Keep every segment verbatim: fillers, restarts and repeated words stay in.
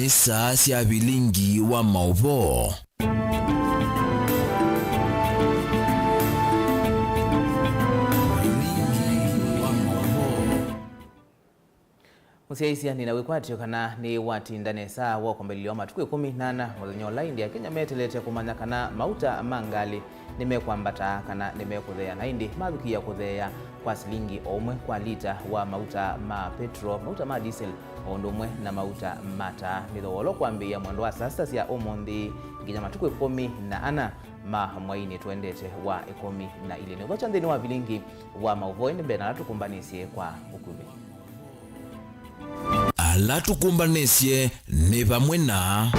Nĩ saa sya vilingi wa maũvoo. Vilingi wa maũvoo. Mũsyaĩĩsya, nĩ na wĩkwatyo kana nĩ watinda nesa wa ũkombelilyo wa matukũ ĩkũmi na ana mũthenya ũla ĩndĩ Akenya metelete kũmanya kana mauta ma ngalĩ nĩmekwambata kana nĩmekũtheea, na ĩndĩ mavikĩĩa kũtheea kwa silingi o ũmwe kwa lita wa mauta ma petro, mauta ma diesel, o ũndũ ũmwe na mauta ma taa. Mĩthoolo kwambĩĩa mwendo wa saa sita sya ũmũnthĩ nginya matukũ ĩkũmi na ana ma mweinĩ tũendete wa ĩkũmi na ilĩ. Nĩ ũthokya nthĩnĩ wa vilingi wa maũvoo, ĩndĩ mbee na ala tũkũmbanĩsye kwa ũkuvĩ. Ala tũkũmbanĩsye nĩ vamwe na.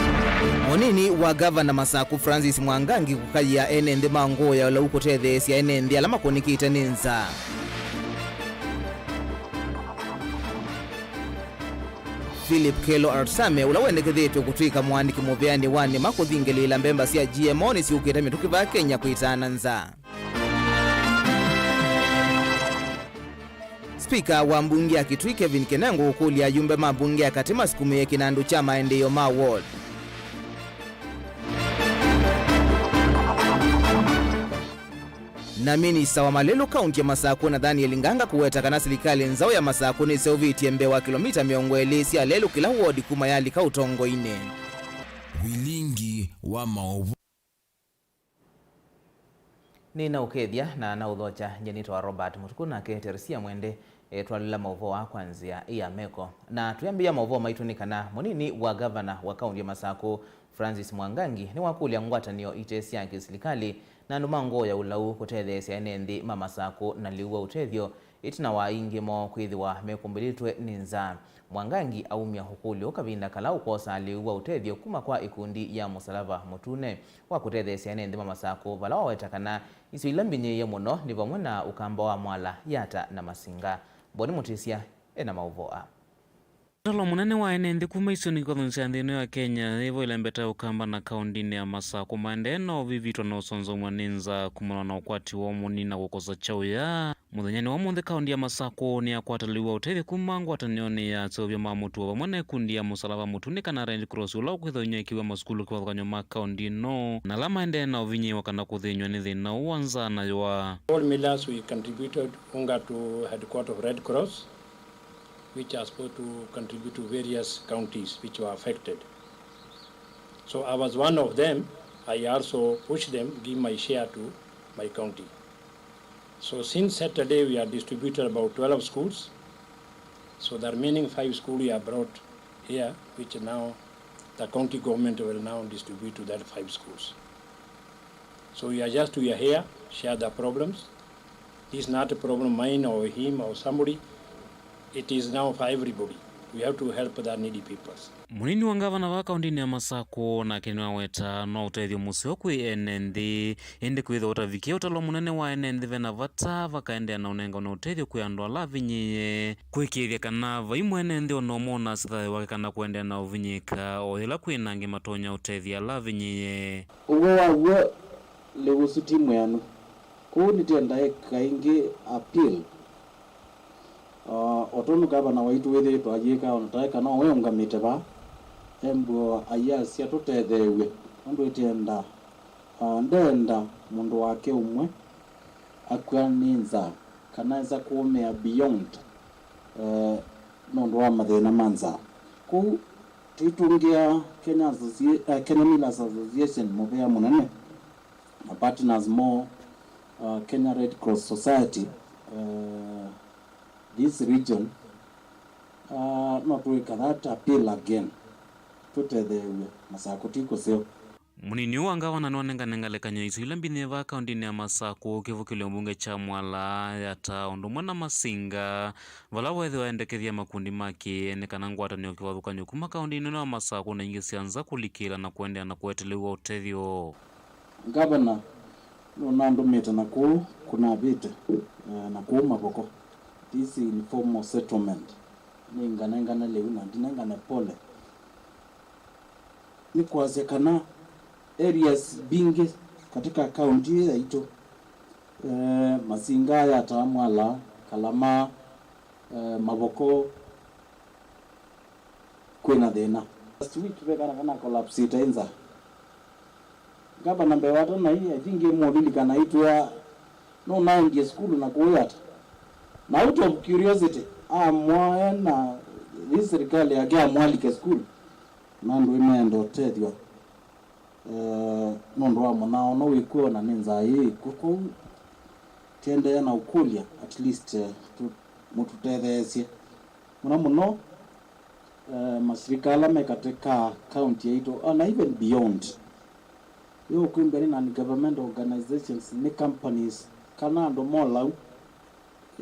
Mũnini wa ngavana Masaku Francis Mwangangi kũkaĩa ene nthĩ ma ngũũ ya ũlau kũtetheesya ene nthĩ ala makũnĩkĩte nĩ nzaa. Philip Kelo Artame, ũla wendekethĩtwe kũtw'ĩka mũandĩki mũvĩanĩ wa nĩma kũthingĩlĩĩla mbemba sya G M O nĩsyũkĩte mĩtũkĩ vaa Kenya kwĩtaana nzaa. Spika wa mbunge ya Kitui Kevin Kenengo kũkũlya ayumbe ma mbunge ya katĩ masukumĩe kĩnandũ kya maendeeo ma ward. Na minista wa malelũ kaunti ya Masakũ Nathaniel Nganga kũweta kana silikalĩ nzaũ ya Masakũ nĩseũvĩtye mbee wa kĩlomita mĩongo ĩlĩ sya lelũ kĩla ward kuma yalika ũtongoinĩ. Vilingi wa maũvoo. Nĩnaũkethya na naũthokya, nyie nĩtawa Robert Mũtukũ, nake Teresia Mwende etwalĩla maũvoo aa kwa nzĩa ya meko. Na tũyambĩĩa maũvoo maitũ nĩ kana mũnini wa ngavana wa kaunti ya Masakũ, Francis Mwangangi, nĩwakũlya ngwatanĩo ite sya kĩsilikalĩ na andũ ma ngoo ya ũlau kũtetheesya ene nthĩ ma Masakũ na lĩu wa ũtethyo ĩtina wa aingĩ moo kwĩthĩwa mekũmbĩlĩtwe nĩ nzaa. Mwangangi aumya ũkũlyo kavinda kala ũkwosaa lĩu wa ũtethyo kuma kwa ĩkundi ya Mũsalava Mũtune wa kũtetheesya ene nthĩ ma Masakũ, vala waweta kana isio ila mbinyĩĩe mũno nĩ vamwe na Ũkamba wa Mwala, Yata na Masinga. Boni Mũtĩsya ena maũvoo aa. Ũtalo mũnene wa ene nthĩ kuma isionĩ kĩkwathonĩ sya nthĩ ĩno ya Kenya yĩvo ĩlembeta Ũkamba na kaũndĩnĩ ya Masakũ maendee na ũvivitwa na ũsonzomw'a nĩ nzaa kumana na ũkwati woo mũnini na kũkosa kyaũya. Mũthenyanĩ wa ũmũnthĩ, kaũndĩ ya Masakũ nĩyakwata lĩu wa ũtethyo kuma ngwatanĩonĩ ya aseũvya ma mũtuo vamwe na ĩkundi ya Mũsalava Mũtune kana Red Cross, ũla ũkwĩthwa ũnyaĩĩkĩw'a masukulu kĩvathũkany'o ma kaũndĩ ĩno, na ala maendee na ũvinyĩĩwa kana kũthĩnywa nĩ thĩna ũũ wa nzaa na yũa. All millers, we contributed unga to headquarter of Red Cross, which are supposed to contribute to various counties which were affected. So I was one of them. I also pushed them, give my share to my county. So since Saturday, we have distributed about twelve schools. So the remaining five schools we have brought here, which now the county government will now distribute to that five schools. So we are just, we are here, share the problems. This is not a problem mine or him or somebody. It is now for everybody. We have to help the needy peoples. Mũnini wa ngavana vaa kaũndĩnĩ ya Masakũ nake nĩwaweta no ũtethyo mũseo kwĩ ene nthĩ, ĩndĩ kwĩthĩwa ũtavikĩe ũtalo mũnene wa ene nthĩ, vena vata vakaendeea na ũnengano ũtethyo kwĩ andũ ala avinyĩĩe, kũĩkĩĩthya kana vai mwene nthĩ o na ũmwe ũnasĩ thayũ wake kana kũendeea na ũvinyĩĩka o yĩla kwĩ na angĩ matonya ũtethya ala avinyĩĩe. Ũw'o wa w'o, lĩu ũsu ti mwĩanu. Kwoou nĩtwendaa ĩka ĩngĩ appeal. Ah, o tondũ ngavana waitũ wĩthĩĩtwe ayĩka, o na taĩka nowe ũngamĩte vaa, embũo ayasya tũtetheew'e, nũndũ ĩtenda, ah, ndenda mũndũ wake ũmwe akw'a nĩ nzaa, kana esa kũũmĩa beyond, eh, nũndũ wa mathĩna ma nzaa. Kwoou tũitũngĩa Kenya Associa-, eh, Kenya Millers Association mũvea mũnene, na partners mo, uh, Kenya Red Cross Society, uh, this region, uh, no tũĩka that appeal again, tũtetheew'e, Masakũ ti kũseo. Mũnini ũũ wa ngavana nĩwanengane ngelekany'o isu ila mbinyĩe vaa kaũndĩnĩ ya Masakũ, kĩvukĩlyo mbunge kya Mwala, Yata, ũndũ ũmwe na Masinga, vala weethĩwa endekethya makundi ma kĩene kana ngwatanĩo kĩvathũkany'o kuma kaũndĩnĩ ĩno ya Masakũ na ingĩ sya nza kũlikĩla na kũendeea na kũete lĩu wa ũtethyo. Ngavana nũnandũmĩte na kũu kũnavĩte, eh, na kũu Mavoko. This informal settlement. Nĩnganengane lĩu na ndinengane pole. Nĩ kwasya kana areas mbingĩ katika kaunti ĩĩ yaitũ, eh, Masinga, Yata, Mwala, Kalama, eh, Mavoko, kwĩna thĩna. Last week ve kana kana collapsite nza. Ngavana mbee wa tana hii, I think ĩmũlilikana itwĩa nũnaendie sukulu na kũũ ata. Na out of curiosity, amwae na hii serikali yake amwalike sukulu. Na andũ ĩmeenda ũtethyo, eh, nũndũ wa mũnao no wĩkw'o na nĩ nzaa yĩĩ kw'o. Kwoou tiendeea na ũkũlya, at least, eh, tu-, mũtũtetheesye mũno mũno, eh, masirika ala me katĩ ka county yaitũ, ona even beyond. Yo kwĩmbĩa nĩ non-governmental organizations, nĩ companies, kana andũ molau.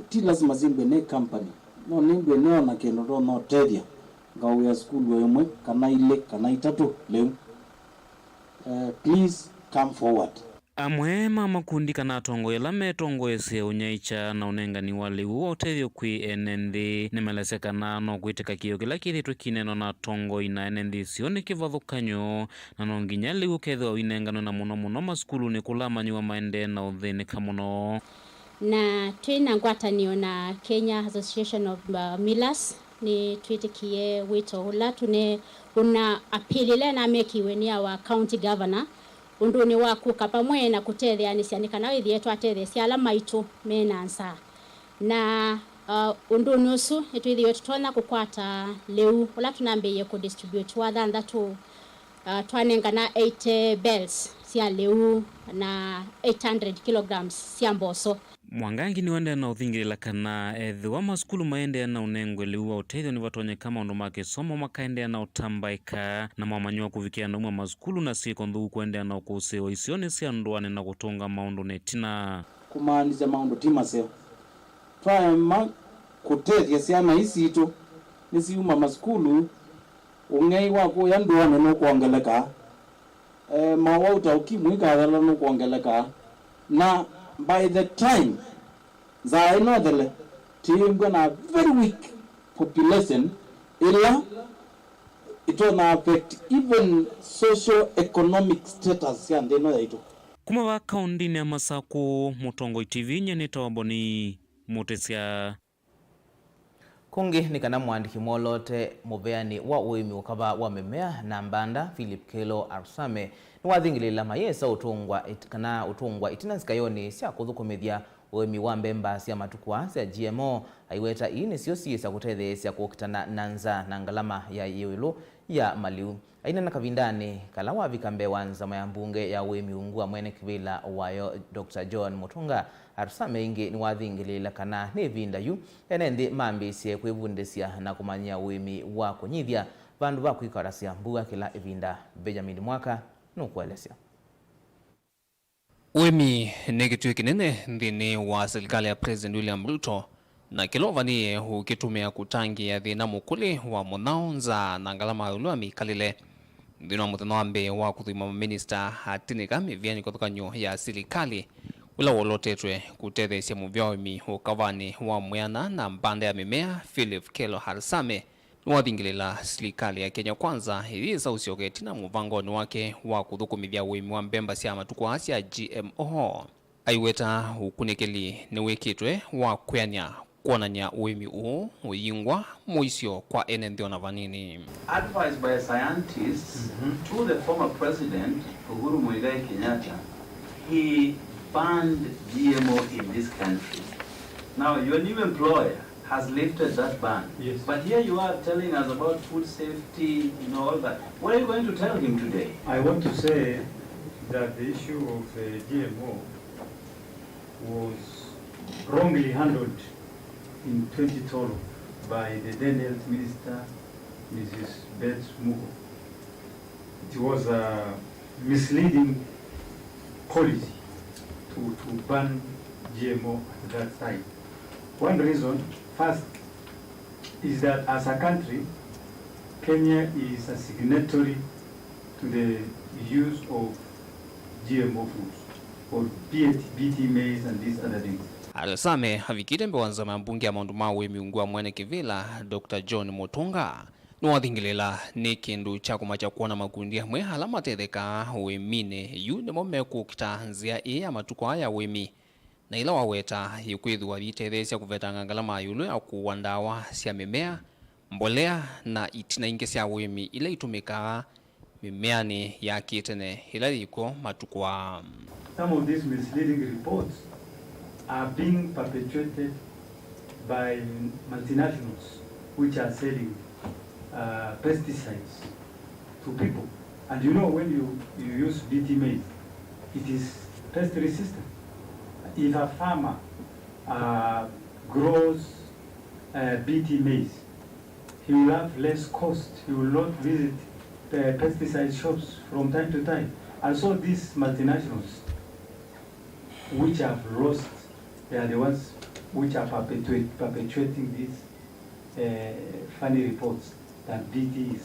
Ti lasima simbwe nĩ company. No nimbwe nĩona kĩndũ ndonya ũtethya, ngaũĩa sukulu o ĩmwe, kana ilĩ, kana itatũ lĩu. Eh, please come forward. Amwe ma makundi kana atongoi ala metongoesye ũnyaĩĩkya na ũnengani wa lĩu wa ũtethyo kwĩ ene nthĩ nĩmaelesya kana no kwĩtĩka kĩĩo kĩla kĩthĩtwe kĩneenwa na atongoi na ene nthĩ ĩsio nĩ kĩvathũkany'o, na no nginya lĩu ũkethĩwa ũinenganwe na mũno mũno masukulunĩ kũla amanyĩw'a maendee na ũthĩnĩka mũno. Na twĩ na ngwatanĩo na Kenya Association of, uh, Millers, nĩ twĩtĩkie wĩto ũla tũne, ũna appeal ĩla namekĩiwe nĩ our county governor, ũndũnĩ wa kũka pamwe na kũtetheanĩsya nĩ kana wĩthĩe twatetheesya ala maitũ me na nzaa. Na, uh, ũndũnĩ ũsu nĩtwĩthĩiwe tũtonya kũkwata lĩu ũla tũnambĩĩie kũ distribute wa thanthatũ, uh, twanengana eighty bales sya lĩu na eight hundred kilograms sya mboso. Mwangangi nĩwaendee na ũthingĩlĩla kana ethĩwa masukulu maendee na ũnengwe lĩu wa ũtethyo nĩvatonyeka maũndũ ma kĩsomo makaendeea na ũtambaĩka, na mwamanyĩwa kũvikĩa andũ auma masukulu na syĩko nthũku kũendeea na ũkũsĩĩwa isionĩ sya ndũanĩ na kũtũnga maũndũ na ĩtina. Kũmaanisya maũndũ ti maseo. Twaema kũtethya syana ii sitũ nĩsiuma masukulu, ũng'ei wa kũya ndũanĩ nũkwongeleka, eh, mawau ta ũkimwi ĩkathela nũkwongeleka, na by the time nzaa ĩno ĩthele, tĩĩmbwa na very weak population ĩla ĩtonya affect even socio-economic status sya nthĩ ĩno yaitũ. Kuma vaa kaũndĩnĩ ya Masakũ, Mũtongoi T V nyie nĩtawa Boni Mũtĩsya. Kũngĩ nĩ kana mũandĩki mwoloote mũveanĩ wa ũĩmi ũkava wa mĩmea na mbanda, Philip Kelo Arusame, nĩwathingĩlĩĩla mayĩsa ũtũngwa ĩt-, kana ũtũngwa ĩtina nzikayonĩ sya kũthũkũmĩthya ũĩmi wa mbemba sya matukũ aa sya G M O, aiweta ii nĩsyo syĩsa kũtetheesya kũkitana na nzaa na ngalama ya ĩũlũ ya malĩu. Aineena kavindanĩ kala wavika mbee wa nzama ya mbunge ya ũĩmi ungu wa mwene kĩvĩla wayo, Doctor John Mutunga, Arusame ĩngĩ nĩwathingĩlĩĩla kana nĩ ĩvinda yu ene nthĩ mambĩĩsye kwĩvundĩsya na kũmanyĩa ũĩmi wa kũnyithya vandũ va kwĩkarasya mbua kĩla ĩvinda. Benjamin Mwaka nũkũelesya. Ũĩmi nĩ kĩtuĩ kĩnene nthĩnĩ wa silikalĩ ya President William Ruto, na kĩla ũvanĩĩe ũkĩtũmĩa kũtangĩĩa thĩna mũkũlĩ wa mũnyao, nzaa, na ngalama ya ĩũlũ ya mĩkalĩle. Nthĩnĩ wa mũthenya wa mbee wa kũthũima maminista atĩnĩka mĩvĩanĩ kĩvathũkany'o ya silikalĩ, ũla wolotetwe kũtetheesya mũvĩa wa ũĩmi ũkavanĩ wa mwĩana na mbanda ya mĩmea, Philip Kelo Harusame, nĩwathingĩlĩĩla silikalĩ ya Kenya Kwanza ĩyĩsa ũsyoka ĩtina mũvangonĩ wake wa kũthũkũmĩthya ũĩmi wa mbemba sya matukũ aa sya G M O. Aiweta ũkunĩkĩli nĩwĩkĩtwe wa kwĩan'ya kwonany'a ũĩmi ũũ ũyingwa mũisyo kwa ene nthĩ ona vanini. Advised by scientists to the former president Uhuru Muigai Kenyatta, he banned G M O in this country. Now, your new employer has lifted that ban. Yes. But here you are telling us about food safety, you know, all that. What are you going to tell him today? I want to say that the issue of, uh, G M O was wrongly handled in twenty twelve by the then health minister, Missus Beth Mugo. It was a misleading policy to, to ban G M O at that time. One reason, first, is that as a country, Kenya is a signatory to the use of G M O foods or B T, B T maize and these other things. Harusame avikĩte mbee wa nzama ya mbunge ya maũndũ ma ũĩmi ungu wa mwene kĩvĩla, Doctor John Mutunga, nĩwathingĩlĩĩla nĩ kĩndũ kya kũmakya kwona makundi amwe ala matethekaa ũĩminĩ yu nĩmo mekũkita nzĩa ĩĩ ya matukũ aa ya ũĩmi, na ĩla waweta yĩkwĩthĩwa yĩitetheesya kũvetanga ngalama ya ĩũlũ ya kũua ndawa sya mĩmea, mbolea na itina ingĩ sya ũĩmi ila itũmĩkaa mĩmĩanĩ ya kĩtene ĩla yĩkw'o matukũ aa. Some of these misleading reports are being perpetuated by multinationals which are selling uh, pesticides to people. And you know, when you, you use B T maize, it is pest resistant. If a farmer uh, grows uh, B T maize, he will have less cost. He will not visit the pesticide shops from time to time. And so these multinationals which have lost, they are the ones which are perpetuate, perpetuating these uh, funny reports that B T is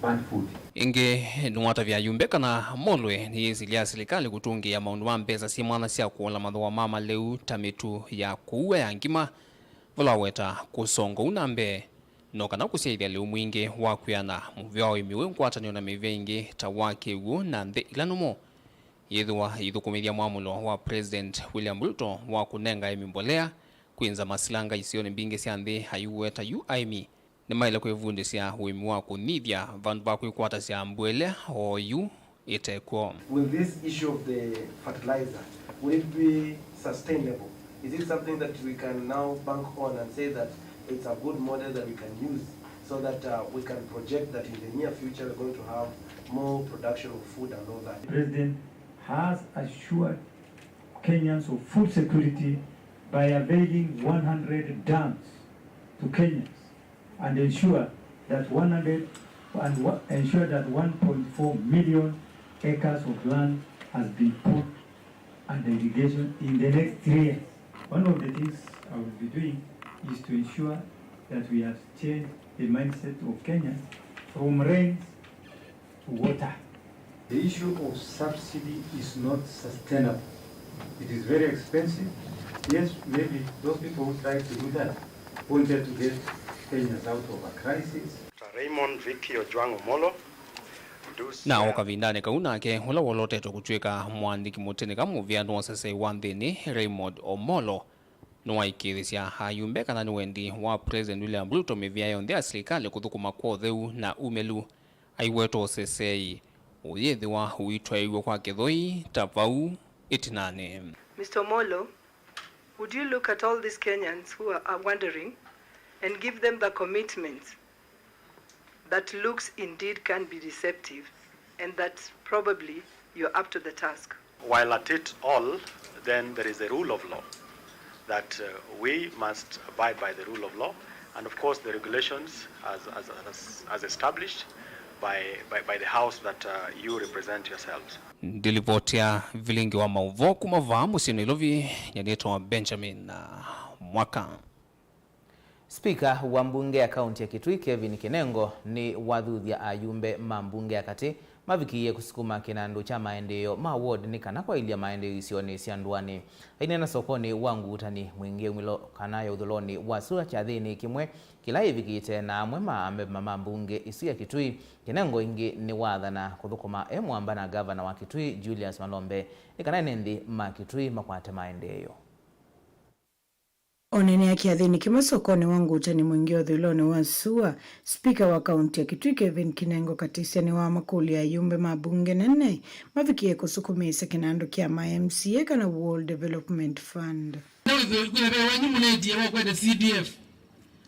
bad food. Ĩngĩ nĩwatavya ayumbe kana Molwe nĩyĩsilya silikalĩ kũtũngĩĩa maũndũ ma mbesa syĩ mwanya sya kũola mathooa ma malĩu ta mĩtu ya kũua ya ngima, vala waweta kũsonga ũu na mbee no kana kũsyaĩthya lĩu mwingĩ wa kwĩana mũvĩa wa ũĩmi wĩ ngwatanĩo na mĩvĩa ĩngĩ ta wa kĩw'ũ na nthĩ ila nũmũ yĩthĩwa ithũkũmĩthya mwamũlo wa President William Ruto wa kũnenga aĩmi mbolea, kwĩnza masilanga isionĩ mbingĩ sya nthĩ. Aiweta yu aĩmi nĩmaĩle kwĩvundĩsya ũĩmi wa kũnyithya vandũ va kwĩkwatasya mbũele o yu ĩtekw'o. Will this issue of the fertilizer, will it be sustainable? Is it something that we can now bank on and say that it's a good model that we can use so that uh, we can project that in the near future we're going to have more production of food and all that? President has assured Kenyans of food security by availing one hundred dams to Kenyans and ensure that one hundred and wa- ensure that one point four million acres of land has been put under irrigation in the next three years. One of the things I will be doing is to ensure that we have changed the mindset of Kenyans from rains to water. The issue of subsidy is not sustainable. It is very expensive. Yes, maybe those people who tried to do that wanted to get Kenyans out of a crisis. Raymond Vicky Ojwang Omolo. Na o kavindanĩ kau nake, ũla wolotetwe kũtw'ĩka mũandĩki mũtĩnĩka mũvĩa nũũsesei wa nthĩnĩ, Raymond Omolo, nĩwaĩkĩĩthĩsya ayumbe kana nĩ wendi wa President William Ruto mĩvĩa yonthe ya silikalĩ kũthũkũma kwa ũtheu na umĩlu. Aiweta ũsesei ũyĩthĩwa ũitwaĩw'e kwa kĩthũi ta vau ĩtinanĩ. Mister Omolo, would you look at all these Kenyans who are wondering and give them the commitment that looks indeed can be deceptive and that probably you're up to the task? While at it all, then there is the rule of law that uh, we must abide by the rule of law and of course the regulations as, as, as, as established by, by, by the house that uh, you represent yourselves. Ndilivoti ya vilingi wa maũvoo kuma vaa mũsyĩ Nairobi, nyanĩtwa Benjamin uh, Mwaka. Spika wa mbunge ya kaunti ya Kitui Kevin Kinengo nĩ wathuthya ayumbe ma mbunge ya katĩ mavikĩie kũsukuma kĩnandũ kya maendeeo ma ward nĩ kana kwaĩlya maendeeo isionĩ sya ndũanĩ. Aineena sokonĩ wa Ngutani Mwingĩ Umilo kana ya ũthũlonĩ wa sua kyathĩnĩ kĩmwe kĩla yĩvikĩte na amwe ma amemba ma mbunge ĩsu ya Kitui, Kinengo ĩngĩ nĩwaathana kũthũkũma e mũamba na ngavana wa Kitui Julius Malombe nĩ kana ene nthĩ ma Kitui makwate maendeeo. Oneenea kyathĩnĩ kĩmwe sokonĩ wa Ngutani Mwingĩ ũthũĩlonĩ wa sua, spika wa kaunti ya Kitui Kevin Kinengo Katisya nĩwamakũlya ayumbe ma mbunge nene mavikĩe kũsukumĩĩsya kĩnandũ kya ma M C A kana Ward Development Fund. Kwĩthĩwa ve wenyu mũnetie wa kwete C D F,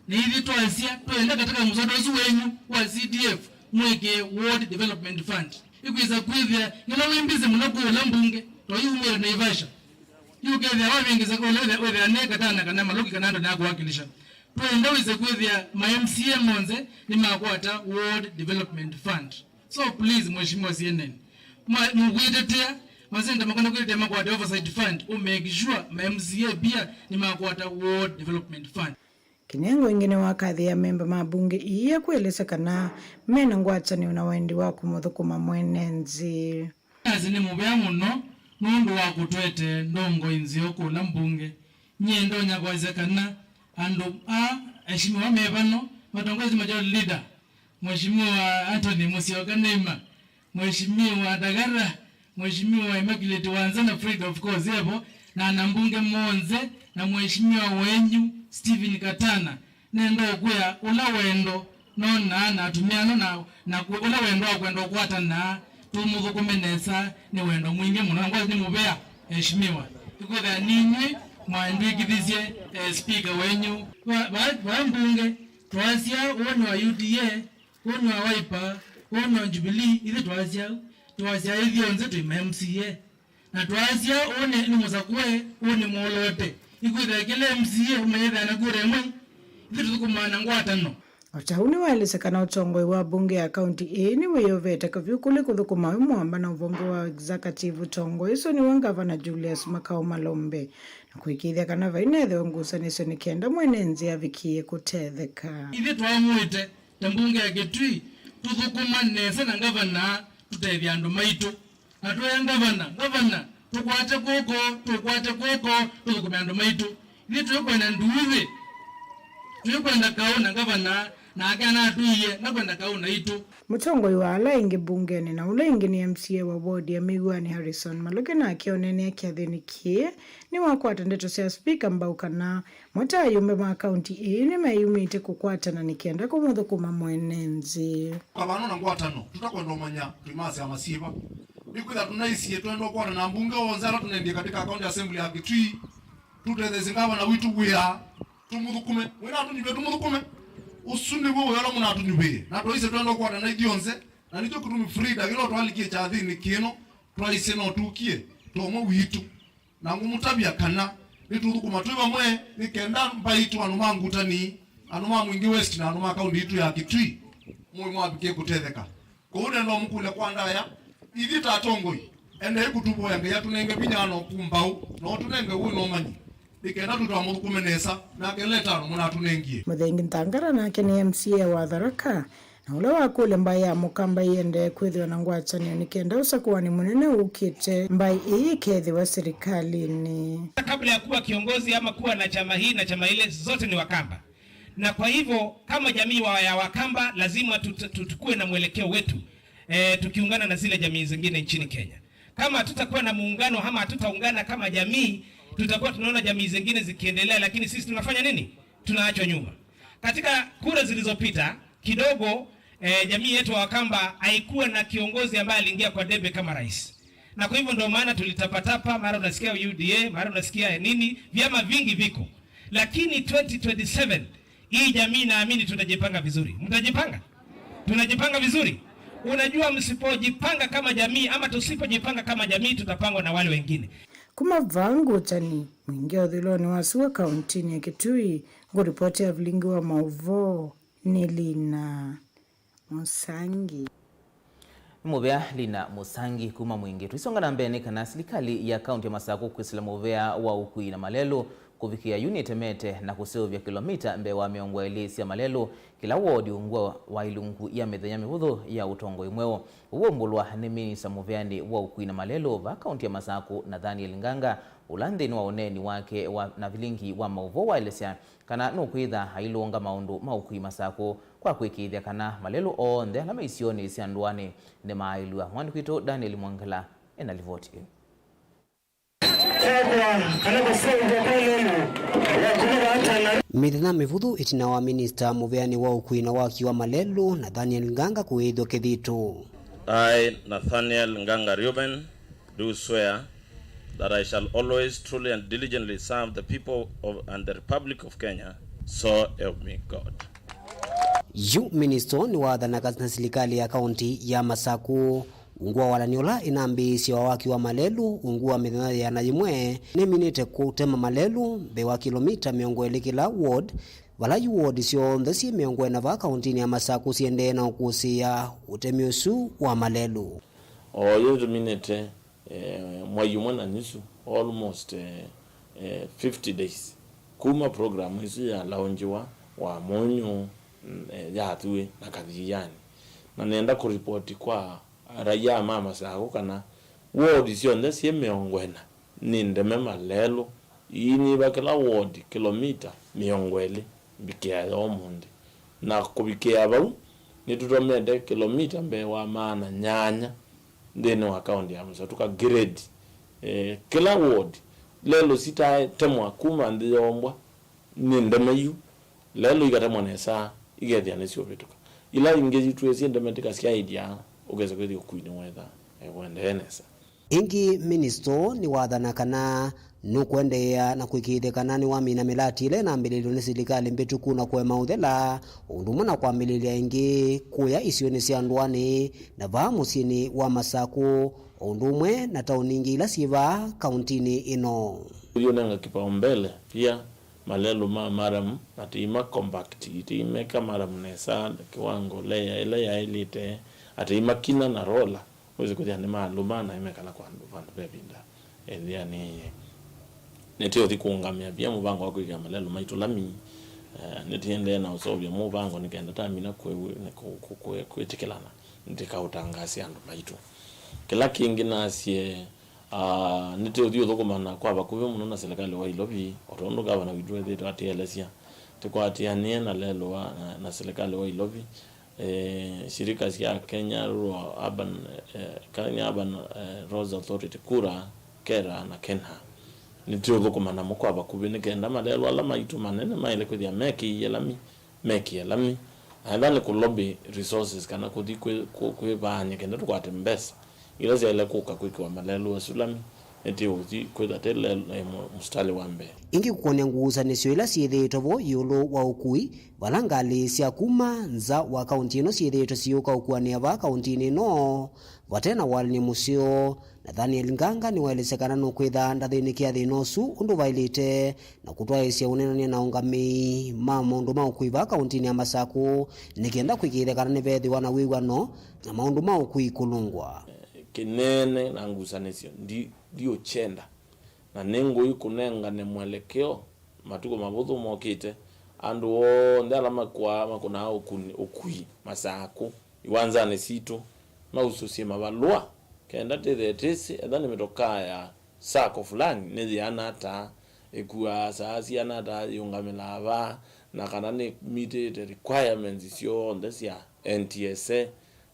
na ithyĩ twasya twenda katika mũswada ũsu wenyu wa C D F mwĩkĩe Ward Development Fund. Ĩkwĩsa kwĩthĩa yĩla wĩ mbisi mũno kũũla mbunge, to yu umĩte Naivasha. Yu ũkethĩa wavĩngĩsya kũla wĩthĩa nĩ katana kana malũki kana andũ nakũwakilisha. Twenda wĩse kwĩthĩa ma M C A monthe nĩmakwata Ward Development Fund. So please, Mheshimiwa C N N, mwa- mũkwĩtetea, masenta makwenda kwĩtetea makwate Oversight Fund, u make sure ma M C A pia nĩmakwata Ward Development Fund. Kinengo ĩngĩ nĩwakathĩĩa memba ma mbunge iia kwĩlĩsya kana me na ngwatanĩo na wendi wa kũmũthũkũma mwene nthĩ. Nĩnasĩ nĩ mũvea mũno nũndũ wa kũtũetee ndongoi nzeo kũla mbunge. Nyie ndonya kwasya kana andũ aa eheshimiwa me vano, matongoesye majority leader, Mheshimiwa Anthony Musyoka Neima, Mheshimiwa Ndagara, Mheshimiwa Immaculate Wanza na Fred of course evo, na anambunge monthe, na Mheshimiwa wenyu Stephen Katana, nenda ũkwĩa ũla wendo Nonaa na atumĩa ano na, na kũ-, ũla wendo wa kwenda ũkwatana, tũmũthũkũme nesa, nĩ wendo mwingĩ mũno. Na ngwasya nĩ mũvea, eheshimiwa. Ĩkwĩthĩa ninyw'ĩ mwandwĩkĩthisye, eh, speaker wenyu. Va, va, va mbunge, twasya ũũ nĩ wa U D A, ũũ nĩ wa Wiper, ũũ nĩ wa Jubilee, ithyĩ twasya, twasya ithyonthe twĩ ma M C A. Na twasya, ũũ nĩ, nĩ mũsakũe, ũũ nĩ mũolote. Ĩkwĩthĩa kĩla M C A ũmanyĩthĩa na kura ĩmwe, ithyĩ tũthũkũmaa na ngwatanĩo. O ta ũu nĩwaelesya kana ũtongoi wa mbunge ya kaunti ĩĩ nĩwĩyovete kavyũ kũlĩ kũthũkũma wĩ mũamba na ũvonge wa executive ũtongoi ũsu nĩwe Ngavana Julius Makau Malombe, na kũĩkĩĩthya kana vai na ethĩwa ngusanĩsyo nĩ kenda mwene nzĩ avikĩĩe kũtetheka. Ithyĩ twaamũĩte ta mbunge ya Kitui tũthũkũma nesa na ngavana tũtethye andũ maitũ. Na twĩa ngavana, ngavana, tũkwate kw'oko, tũkwate kw'oko, tũthũkũme andũ maitũ. Ithyĩ twĩkwenda nduuthĩ, twĩkwenda kaũ na ngavana, nake anatwĩie ndakwenda kaũ naitũ. Mũtongoi wa ala aingĩ mbungenĩ na ũla ĩngĩ nĩ M C A wa ward ya Mĩw'anĩ Harrison Maluke nake oneenea kyathĩnĩ kĩĩ nĩwakwata ndeto sya spika mbau kana mo ta ayũmbe ma kaunti ĩĩ nĩmeyumĩtye kũkwatana nĩ kenda kũmũthũkũma mwene nzĩ. Kavano na ngwatano, tũtakwenda ũmanya twĩ ma syama syĩva. Nĩkwĩthĩa tũnaisye twenda ũkwata na mbunge onthe ala tũnendie katika county assembly ya Kitui, tũtetheesye ngavana witũ wĩa, tũmũthũkũme. Wĩna atũnyuvĩe tũmũthũkũme. Ũsu nĩw'o wĩa ũla mũnatũnyuvĩe. Na twaisye twenda ũkwata na ithyonthe, na nĩkyo kĩtumi Frida kĩla ũtwalikie kyathĩnĩ kĩno, twaisye no tũkie, tomwe witũ. Na ngũmũtavya kana nĩtũthũkũma twĩ vamwe nĩ kenda mbaitũ, andũ ma Ngutani, andũ ma Mwingi West na andũ ma kaunti yitũ ya Kitui, mũĩ mwavikie kũtetheka. Kwoou nenda ũmũkũlya kwa ndaya, ithyĩ ta atongoi, endei kũtũvoya Ngai atũnenge vinya na ũkũmbaũ, na ũtũnenge ũĩ na ũmanyi, nĩ kenda tũtamũthũkũme nesa, nake letano mũnatũnengie. Mũthengi Nthangara nake nĩ M C A wa Tharaka, na ũla wakũlya mbaĩ ya Mũkamba ĩendee kwĩthĩwa na ngwatanĩo nĩ kenda ũsakũanĩ mũnene ũkĩte mbaĩ ĩĩ ĩkethĩwa serikalĩnĩ. Kabla ya kuwa kiongozi ama kuwa na chama hii na chama ile, zote ni Wakamba. Na kwa hivyo, kama jamii wa, ya Wakamba, lazima tut-, tutukue na mwelekeo wetu, eh, tukiungana na zile jamii zingine nchini Kenya. Kama hatutakuwa na muungano ama hatutaungana kama jamii, tutakuwa tunaona jamii zingine zikiendelea, lakini sisi tunafanya nini? Tunaachwa nyuma. Katika kura zilizopita, kidogo, eh, jamii yetu wa Wakamba haikuwa na kiongozi ambaye aliingia kwa debe kama rais. Na kwa hivyo ndio maana tulitapatapa, mara unasikia U D A, mara unasikia nini, vyama vingi viko. Lakini twenty twenty-seven, hii jamii naamini tutajipanga vizuri. Mtajipanga? Tunajipanga vizuri? Unajua, msipojipanga kama jamii ama tusipojipanga kama jamii, tutapangwa na wale wengine. Kuma vaa Ngutani, Mwingi Ũthũĩlonĩ wa Sua, kauntinĩ ya Kitui, ngũripoti ya vilingi wa maũvoo nĩ Lina Mũsangi. Nĩ mũvea Lina Mũsangi kuma Mwingi. Tũisonga na mbee nĩ kana silikalĩ ya kaunti ya Masakũ kwĩsĩla mũvea wa ũkui na malelũ kũvikĩa yu nĩtemete na kũseũvya kĩlomita mbee wa mĩongo ĩlĩ sya malelũ kĩla wodi ungu wa ilungu ya mĩthenya mĩvũthũ ya ũtongoi mweũ. Ũu waumbũlwa nĩ minista mũveanĩ wa ũkui na malelũ va kaunti ya Masakũ, Nathaniel Nganga, ũla nthĩnĩ wa ũneeni wake wa, na vilingi wa maũvoo waelesya kana nũkwĩtha ailũnga maũndũ ma ũkui Masakũ kwa kwĩkĩĩthya kana malelũ onthe ala me isionĩ sya ndũanĩ nĩmaaĩlw'a. Mwandĩki witũ Daniel Mwongela ena livoti ĩno. Mĩthenya mĩvũthũ ĩtina wa minista mũveanĩ wa ũkui na waki wa malelũ, Nathaniel Nganga kũĩthw'a kĩthito. I, Nathaniel Nganga Reuben, do swear that I shall always truly and diligently serve the people of, and the Republic of Kenya, so help me God. Yu minista nĩwathanaga na silikalĩ ya kaunti ya Masakũ. Ungu wa walanĩ ũla ĩnambĩĩsye wa waki wa malelũ, ungu wa mĩthenya yĩana yĩmwe nĩminĩte kũtema malelũ mbee wa kĩlomita mĩongo ĩlĩ kĩla ward, vala yu ward syonthe syĩ mĩongo ĩna vaa kauntinĩ ya Masakũ siendee na ũkũsĩĩa ũtemi ũsu wa malelũ. O yu nĩtũminĩte, eh, mwai ũmwe na nusu, almost, eh, eh, fifty days, kuma program ĩsu yalaunjiwa wa mũnyũ, mm, eh, yathuĩ na kathianĩ. Na nenda kũripoti kwa raia ma Masakũ kana ward syonthe syĩ mĩongo ĩna nĩ ndeme malelũ. Iinyĩva kĩla ward kĩlomita mĩongo ĩlĩ mvikĩa ya ũmũnthĩ. Na kũvikĩa vau, nĩtũtomete kĩlomita mbee wa maana nyanya nthĩnĩ wa kaunti ya Masakũ, tũka grade, eh, kĩla ward, lelũ sitatemwa kuma nthĩ yombwa nĩ ndeme yu, lelũ ikatemwa nesa, ikethĩa nĩsyũvĩtũka. Ila ingĩ twĩsĩ ndemetĩka syaĩlya, ũkesa kwĩthĩa ũkui nĩwetha, eh, ũendee nesa. Ĩngĩ, minista nĩwathana kana nũkũendeea na kũĩkĩĩthya kana nĩwamina mĩlati ĩla ĩnambĩlĩlwe nĩ silikalĩ mbĩtũku na kũema ũthela, o ũndũ ũmwe na kwambĩlĩlya ĩngĩ kũya isionĩ sya ndũanĩ na vaa mũsyĩnĩ wa Masakũ, o ũndũ ũmwe na taoni ingĩ ila syĩ vaa kauntinĩ ĩno. Ũyũnenga kipaumbele pia malelũ ma maramu, atĩ ima compact, atĩ imeka maramu nesa, kiwango layer ĩla yaĩlĩte, atĩ imakina na rola, wĩsĩ kwĩthĩa nĩmalũma na imekala kwa andũ vandũ ve ĩvinda ĩthĩanĩie. Nĩtĩũthi kũũngamĩa pia mũvango wa kwĩkĩa malelũ maitũ lami. Eh, nĩtĩendee na ũseũvya mũvango nĩ kenda tamina kwĩ-, kwĩ-, kwĩ-, kwĩtĩkĩlana nĩtĩkaũtangaasya andũ maitũ. Kĩla kĩngĩ nasye, ah, nĩtĩũthi ũthũkũma na kwa vakuvĩ mũno na silikalĩ wa Ilovi, o tondũ ngavana witũ ethĩĩtwe atĩelesya, tĩkwatĩanĩe na lelũ wa, na, na silikalĩ wa Ilovi, eh, shirika sya Kenya Rural Urban, eh, Kenya Urban, eh, Roads Authority, KURA, KeRRA na KeNHA. Nĩtĩũthũkũma namo kwa vakuvĩ nĩ kenda malelũ ala maitũ manene maĩle kwĩthĩa mekĩie lami, mekĩe lami. Na ethĩwa nĩ kũ lobby resources kana kũthi kwĩ-, kũ-, kwĩvaany'a kenda tũkwate mbesa ila syaĩle kũka kwĩkĩwa malelũ asu lami, nĩtĩũthi kwĩtha tĩ lel-, eh, mu-, mũsitalĩ wa mbee. Ĩngĩ kũkũnĩa ngusanĩsyo ila syĩthĩĩtwe vo ĩũlũ wa ũkui, vala ngalĩ sya kuma nza wa kaunti ĩno syĩthĩĩtwe siyũka ũkuanĩa vaa kauntinĩ ĩno, vate na walany'o mũseo, Nathaniel Nganga nĩwaelesya kana nũkwĩtha ndathĩnĩkĩa thĩna ũsu ũndũ vaĩlĩte, na kũtwaĩĩsya ũneenany'a na aũngamĩi ma maũndũ ma ũkui vaa kauntinĩ ya Masakũ, nĩ kenda kwĩkĩĩthya kana nĩveethĩwa na wĩw'ano na maũndũ ma ũkui kũlũngwa. Kĩneene na ngusanĩsyo, ndi-, ndiũkyenda, na nĩ ngũi kũnengane mwelekeo matukũ mavũthũ mokĩte, andũ onthe ala makuaa, makũnaa ũkuni-, ũkui Masakũ, iwanzanĩ sitũ, mausũsye mavalũa, kenda tĩthee tĩsĩ ethĩwa nĩ mĩtokaa ya sacco fulani nĩyĩana ata, ĩkuaa saa siana ata, yĩũngamĩlaa va, na kana nĩmitĩte requirements syonthe sya N T S A.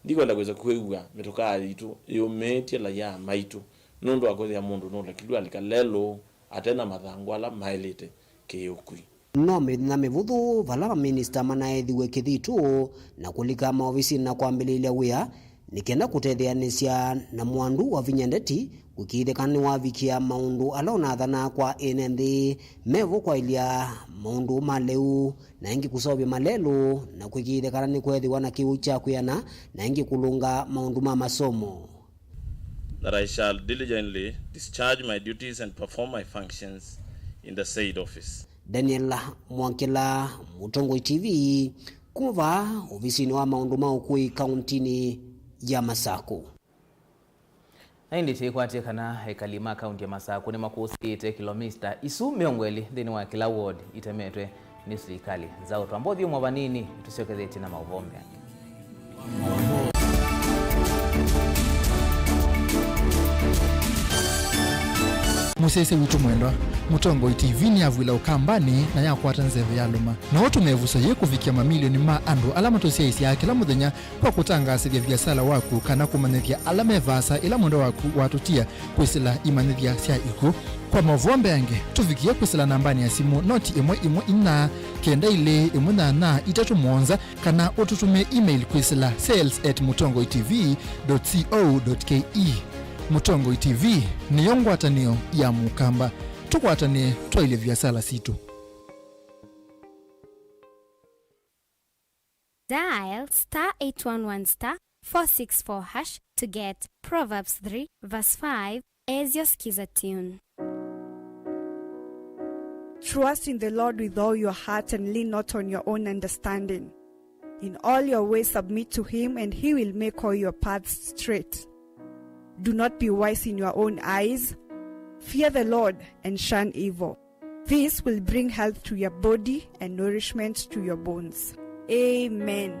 Ndikwenda kwĩsa kwĩw'a mĩtokaa yitũ yĩũmĩĩtye laia maitũ nũndũ wa kwĩthĩa mũndũ nũlekilw'e alika lelũ ate na mathangũ ala maĩlĩte kĩ-ũkui. No mĩthenya mĩvũthũ vala maminista manaethiw'e kĩthitũ na kũlika maovisinĩ na kwambĩlĩĩlya wĩa, nĩ kenda kũtetheanĩsya na mwandu wa vinya ndeti kũĩkĩĩthya kana nĩwavikĩa maũndũ ala ũnathanaa kwa ene nthĩ me vo kwaĩlya maũndũ ma lĩu, na ĩngĩ kũseũvya malelũ na kũĩkĩĩthya kana nĩkweethĩwa na kĩw'ũ kya kwĩana, na ĩngĩ kũlũnga maũndũ ma masomo. That I shall diligently discharge my duties and perform my functions in the said office. Daniel Mwakĩla, Mũtongoi T V, kuma vaa ovisinĩ wa maũndũ ma ũkui kauntinĩ ya Masakũ. Na ĩndĩ tĩkwatĩe kana ekali ma kaunti ya Masakũ nĩmakũsĩĩte kilomita isu mĩongo ĩlĩ nthĩnĩ wa kĩla ward itemetwe nĩ silikalĩ nzaũ. Twamba ũthyũmũa vanini, tũsyokethetye na maũvoo mbeange. Mũsyaĩĩsya witũ mwendwa, Mũtongoi T V nĩyavw'ĩla Ũkambanĩ na yakwata nzeve ya lũma. No ũtũme ĩvuso yĩĩ kũvikĩa mamilioni ma andũ ala matũsyaĩĩsyaa kĩla mũthenya kwa kũtangaasĩthya viasala waku kana kũmanyĩthya ala me vaasa ĩla mwendwa waku watũtia kwĩsĩla imanyĩthya sya ikw'ũ. Kwa maũvoo mbeange, tũvikĩe kwĩsĩla nambanĩ ya simũ noti ĩmwe ĩmwe inya kenda ilĩ ĩmwe nyanya itatũ mũonza, kana ũtũtũmĩe email kwĩsĩla sales at mũtongoi T V dot co dot K E. Mũtongoi T V nĩyo ngwatanĩo ya Mũkamba. Tũkwatanĩe twaĩlye viasala sitũ. Dial star eight one one star four six four hash to get Proverbs three verse five as your Skiza tune. Trust in the Lord with all your heart and lean not on your own understanding. In all your ways submit to him, and he will make all your paths straight. Do not be wise in your own eyes. Fear the Lord and shun evil. This will bring health to your body and nourishment to your bones. Amen.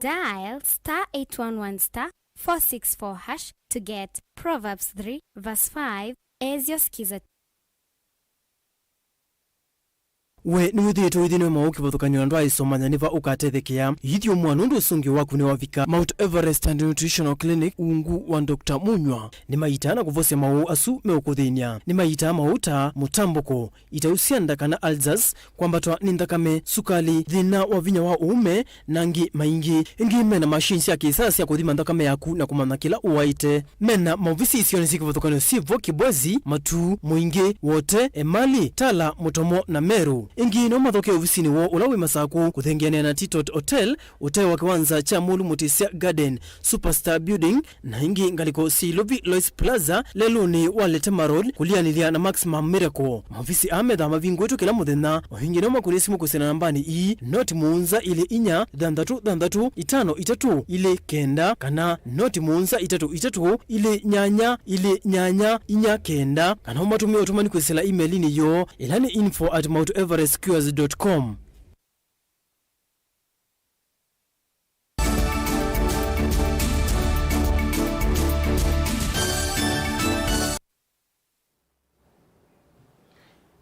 Dial star eight one one star four six four hash to get Proverbs three verse five as your Skiza. We nĩwĩthĩĩtwe ũithi nĩ maũũ kĩvathũkany'o na ndwaaĩsomanya nĩ va ũkatethekea? Ithyũmũa nũndũ ũsũngĩo waku nĩwavika. Mount Everest and Nutritional Clinic ungu wa Doctor Munywa nĩmaitaa na kũvosya maũũ asu meũkũthĩny'a. Nĩmaitaa maũũ ta mũtambũko, itau sya nda kana ulcers, kwambatwa nĩ nthakame, sukali, thĩna wa vinya wa ũũme, na angĩ maingĩ. Ĩngĩ mena machine sya kĩsaa sya kũthima nthakame yaku na kũmanya kĩla ũwaĩte. Mena maovisi isionĩ syĩ kĩvathũkany'o syĩ vo Kibwezi, Matuu, Mwingĩ, Wote, Emali, Tala, Mũtomo, na Meru. Ĩngĩ no mathokee ovisinĩ woo ũla wĩ Masakũ, kũthengeanĩa na Titot Hotel, ũtee wa kĩwanza kya Mũlu Mũtĩsya Garden, Superstar Building, na ĩngĩ ngalĩko syĩ Ilovi Lois Plaza, lelũnĩ wa Letema Road, kũlianĩlya na Maximum Miracle. Maovisi aa methaa mavingũĩtwe kĩla mũthenya. O ĩngĩ no makũnĩe simũ kwĩsĩla nambanĩ ii, noti mũonza ilĩ inya, thanthatũ thanthatũ, itano itatũ, ilĩ kenda, kana noti mũonza itatũ itatũ, ilĩ nyanya, ilĩ nyanya, inya kenda, kana ũmatũmĩe ũtũmani kwĩsĩla email-inĩ yoo, ĩla nĩ info at mount everest cures dot com.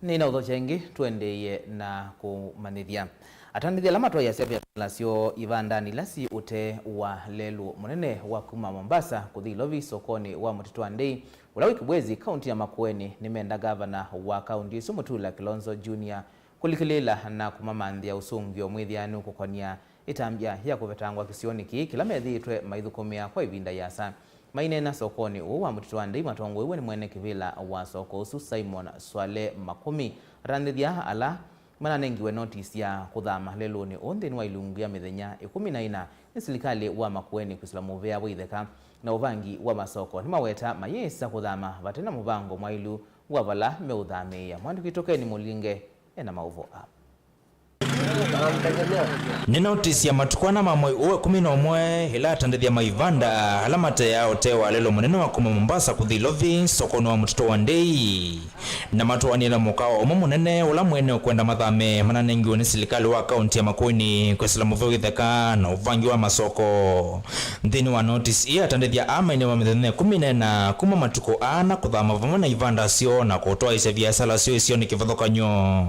Nĩnaũthokya ĩngĩ, tũendeeye na kũmanyĩthya. Atandĩthya ala matwaĩasya viasala syoo ivandanĩ ila syĩ ũtee wa lelũ mũnene wa kuma Mombasa kũthi Ilovi sokonĩ wa Mũtitũ wa Ndei, ũla wĩ Kibwezi, kaunti ya Makueni, nĩmenda ngavana wa kaunti ĩsu Mutula Kilonzo Junior kũlikĩlĩĩla na kũmamanthĩa ũsũngĩo mwĩthĩanu kũkonia ĩtambya ya kũvetangwa kĩsionĩ kĩĩ kĩla methĩĩtwe maithũkũmĩa kwa ĩvinda yĩasa. Maineena sokonĩ ũũ wa Mũtitũ wa Ndei matongoew'e nĩ mwene kĩvĩla wa soko ũsu Simon Swale Makũmi, atandĩthya ala mananengiwe notisi ya kũthama lelũnĩ ũũ nthĩnĩ wa ilungu ya mĩthenya ĩkũmi na ĩna nĩ silikalĩ wa Makueni kwĩsĩla mũvea wa itheka na ũvangi wa masoko nĩmaweta mayĩsa kũthama vate na mũvango mwaĩlu wa vala meũthamĩĩa. Mwandĩki witũ Ken Mũlinge ena maũvoo aa. Nĩ notisi ya matukũ ana ma mwei ũũ ĩkũmi na ũmwe ĩla atandĩthya ma ivanda ala mateaa ũtee wa lelũ mũnene wa kuma Mombasa kũthi Ilovi sokonĩ wa Mũtitũ wa Ndei, na matũanĩe na mũkao ũmwe mũnene ũla mwene ũkwenda mathame mananengiwe nĩ silikalĩ wa kaunti ya Makueni kwĩsĩla mũvea wa itheka na ũvangi wa masoko. Nthĩnĩ wa notisi ĩĩ, atandĩthya aa mainewa mĩthenya ĩkũmi na ĩna kuma matukũ ana kũthama vamwe na ivanda syoo na kũtwaĩĩsya viasala syoo isionĩ kĩvathũkany'o.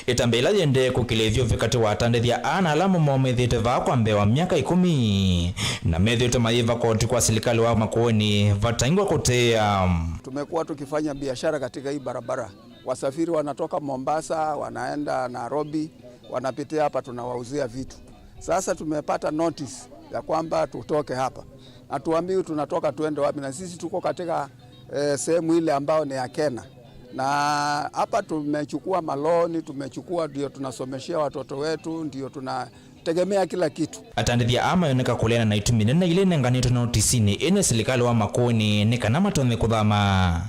Ĩtambya ĩla yĩendee kũkĩlĩthw'a katĩ wa atandĩthya aa na ala momethĩte vaa kwa mbee wa myaka ĩkũmi, na methĩĩtwe mayĩva koti kwa silikalĩ wa Makueni vataingwa kũtĩĩa. Tumekuwa tukifanya biashara katika hii barabara. Wasafiri wanatoka Mombasa, wanaenda Nairobi, wanapitia hapa, tunawauzia vitu. Sasa tumepata notice ya kwamba tutoke hapa. Hatuambiwi tunatoka tuende wapi, na sisi tuko katika, eh, sehemu ile ambayo ni ya Kena. Na hapa tumechukua maloni, tumechukua, ndio tunasomeshea watoto wetu, ndio tunategemea kila kitu. Atandĩthya aa mayoneka kũleana na itumi nene ila inenganĩtwe notisinĩ ĩĩ nĩ silikalĩ wa Makueni nĩ kana matonye kũthama.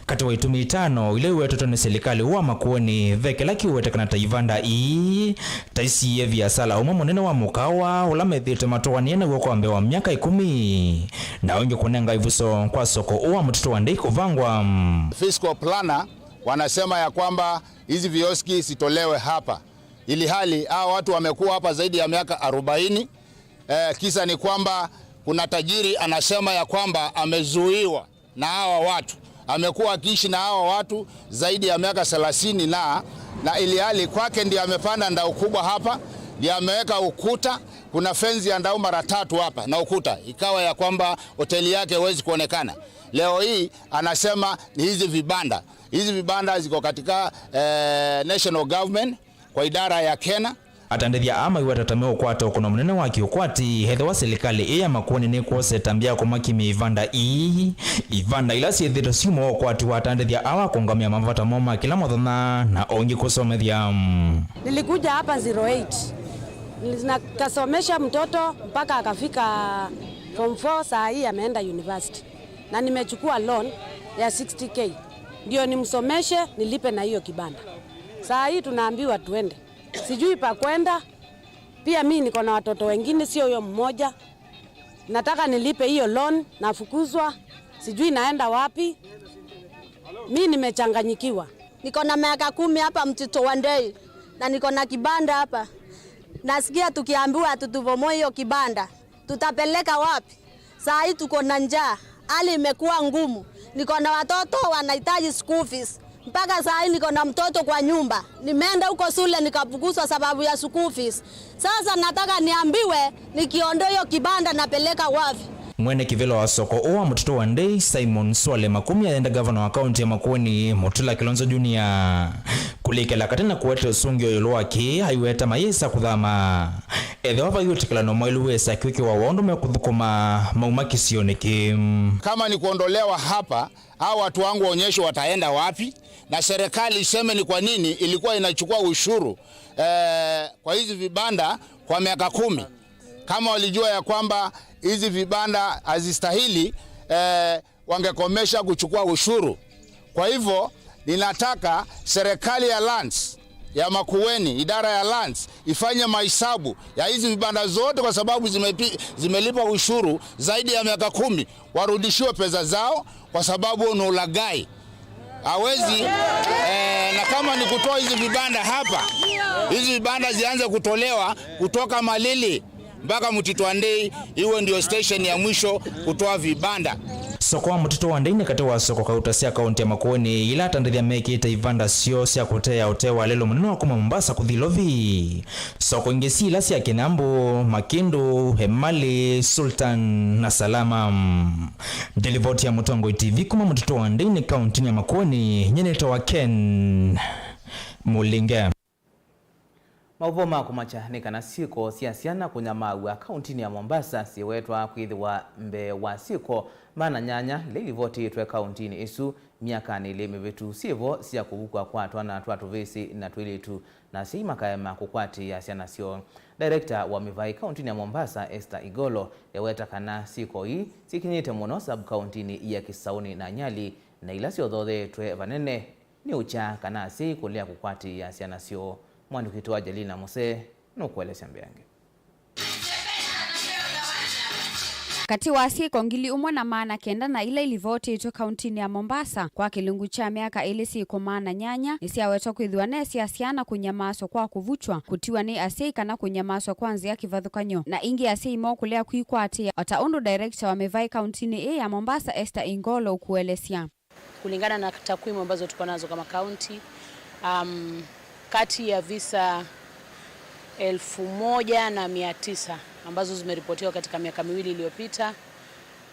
Katĩ wa itumi itano ila iwetetwe nĩ silikalĩ wa Makueni, ve kĩla kĩũwetekana ta ivanda ii ta isiie viasala ũmwe mũnene wa mũkawa ũla methĩĩtwe matũanĩe naw'o kwa mbee wa myaka ĩkũmi, na ũngĩ kũnenga ĩvuso kwa soko ũũ wa Mũtitũ wa Ndei kũvangwa. Fiscal planner wanasema ya kwamba hizi vioski zitolewe hapa, ili hali hawa watu wamekuwa hapa zaidi ya miaka arobaini. Eh, kisa ni kwamba kuna tajiri anasema ya kwamba amezuiwa na hawa watu. Amekuwa akiishi na hawa watu zaidi ya miaka thelathini na, na ili hali kwake ndiye amepanda ndau kubwa hapa, ndiye ameweka ukuta, kuna fence ya ndau mara tatu hapa na ukuta, ikawa ya kwamba hoteli yake haiwezi kuonekana. Leo hii anasema ni hizi vibanda. Hizi vibanda ziko katika, eh, national government kwa idara ya Kena. Atandĩthya aa maiweta ta meũkwata ũkũno mũnene wa kĩũkwati ethĩwa silikalĩ ĩĩ ya Makueni nĩkwosa ĩtambya ya kũmakimya ivanda ii, ivanda ila syĩthĩĩtwe syuma ũkwati wa atandĩthya aa wa kũũngamĩa mavata moo ma kĩla mũthenya na o ũngĩ kũsomethya. Nilikuja hapa zero eight. Nikasomesha mtoto mpaka akafika form four, saa hii ameenda university. Na nimechukua loan ya sixty K. Ndio nimsomeshe, nilipe na hiyo kibanda. Saa hii tunaambiwa tuende. Sijui pa kwenda. Pia mi niko na watoto wengine, sio huyo mmoja. Nataka nilipe hiyo loan, nafukuzwa. Sijui naenda wapi. Mi nimechanganyikiwa. Niko na miaka kumi hapa Mtito wa Ndei, na niko na kibanda hapa. Nasikia tukiambiwa tutubomoe hiyo kibanda. Tutapeleka wapi? Saa hii tuko na njaa, hali imekuwa ngumu. Niko na watoto wanahitaji school fees, Mpaka saa hii niko na mtoto kwa nyumba. Nimeenda huko shule nikafukuzwa sababu ya school fees. Sasa nataka niambiwe nikiondoa hiyo kibanda napeleka wapi? Mwene kĩvĩla wa soko ũũ wa Mũtũtũ wa Ndei, Simon Swale Makumi, ayenda ngavana wa kaunti ya Makueni, Mutula Kilonzo Junior, kũlikĩla katĩ na kũete ũsũngĩo ĩũlũ wa kĩĩ aiweta mayĩsa kũthama. Ethĩwa vai wĩtĩkĩlano mwaĩlu wĩsa kwĩkĩwa wa ũndũ mekũthũkũma mauma kĩsionĩ kĩĩ. Kama ni kuondolewa hapa, hao watu wangu waonyeshe wataenda wapi, na serikali iseme ni kwa nini ilikuwa inachukua ushuru, eh, kwa hizi vibanda kwa miaka kumi. Kama walijua ya kwamba hizi vibanda hazistahili, eh, wangekomesha kuchukua ushuru. Kwa hivyo, ninataka serikali ya lands ya Makueni, idara ya lands, ifanye mahesabu ya hizi vibanda zote, kwa sababu zimepi-, zimelipa ushuru zaidi ya miaka kumi, warudishiwe pesa zao, kwa sababu ni ulaghai. Hawezi, eh, na kama ni kutoa hizi vibanda hapa, hizi vibanda zianze kutolewa kutoka Malili mpaka Mtito wa Ndei, iwe ndio station ya mwisho kutoa vibanda. Soko wa Mtito wa Ndei nĩ katĩ wa soko kauta sya kaunti ya Makueni ila atandĩthya mekĩte ivanda syoo sya kũtea ũtee wa lelũ mũnene wa kuma Mombasa kũthi Lovi. Soko ingĩ si ila sya Kinambu, Makindu, Emali, Sultan na Salama. Nĩ livoti ya Mũtongoi T V kuma Mtito wa Ndei nĩ kaunti ya Makueni, nyie nĩtawa Ken Mũlinge. Maũvoo ma kũmakya nĩ kana syĩko sya syana kũnyamaaw'a kauntinĩ ya Mombasa syĩwetwa kwĩthĩwa mbee wa syĩko maana nyanya ila ilivotĩtwe kauntinĩ ĩsu myakanĩ ĩlĩ mĩvĩtu syĩvo sya kũvukw'a kwa twana twa tũvĩsĩ na twĩlĩtu, na asyai makaema kũkwatĩĩa syana syoo. Director wa mĩvaĩ kauntinĩ ya Mombasa, Esther Igolo, eweta kana syĩko ii syĩkinyĩte mũno sub-kauntinĩ ya Kisauni na Nyali, na ila syothothetwe vanene nĩ ũkya kana asyai kũlea kũkwatĩĩa syana syoo. Mwandĩki witũ Angelina Musee nũkũelesya mbeange. Katĩ wa syĩko ngili ũmwe na maana kenda na ila ilivotĩtwe kauntinĩ ya Mombasa kwa kĩlungu kya myaka ĩlĩ, syĩko maana nyanya nĩsyawetwa kwĩthĩwa ne sya syana kũnyamaaswa kwa kũvutw'a, kũtiwa nĩ asyai kana kũnyamaaswa kwa nzĩa kĩvathũkany'o, na ingĩ asyai moo kũlea kwikwatĩĩa, o ta ũndũ director wa mĩvaĩ kauntinĩ ĩĩ ya Mombasa, Esther Ingolo, ũkũelesya. Kulingana na takwimu ambazo tuko nazo kama kaunti, um, kati ya visa elfu moja na mia tisa ambazo zimeripotiwa katika miaka miwili iliyopita,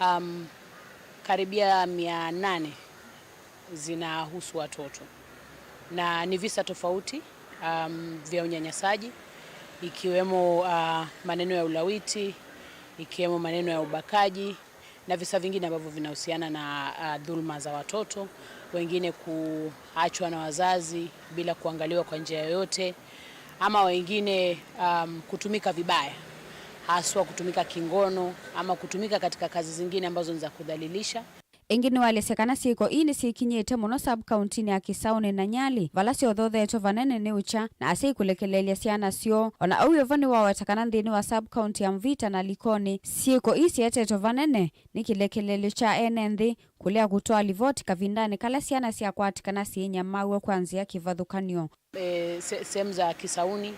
um, karibia mia nane zinahusu watoto. Na ni visa tofauti, um, vya unyanyasaji, ikiwemo, uh, maneno ya ulawiti, ikiwemo maneno ya ubakaji, na visa vingine ambavyo vinahusiana na, uh, dhulma za watoto, wengine kuachwa na wazazi bila kuangaliwa kwa njia yoyote, ama wengine, um, kutumika vibaya, haswa kutumika kingono ama kutumika katika kazi zingine ambazo ni za kudhalilisha. Ĩngĩ nĩwaelesya kana syĩko ii nĩsyĩkinyĩte mũno sub-kauntinĩ ya Kisauni na Nyali, vala syothothetwe vanene nĩ ũkya na asyai kũlekeleelya syana syoo. O na ũu wĩ vo, nĩwaweta kana nthĩnĩ wa sub-kaunti ya Mvita na Likoni, syĩko ii syetetwe vanene nĩ kĩlekeleelyo kya ene nthĩ kũlea kũtwaa livoti kavindanĩ kala syana syakwatĩkana syĩnyamaaw'a kwa nzĩa kĩvathũkany'o. Eh, se-, sehemu za Kisauni,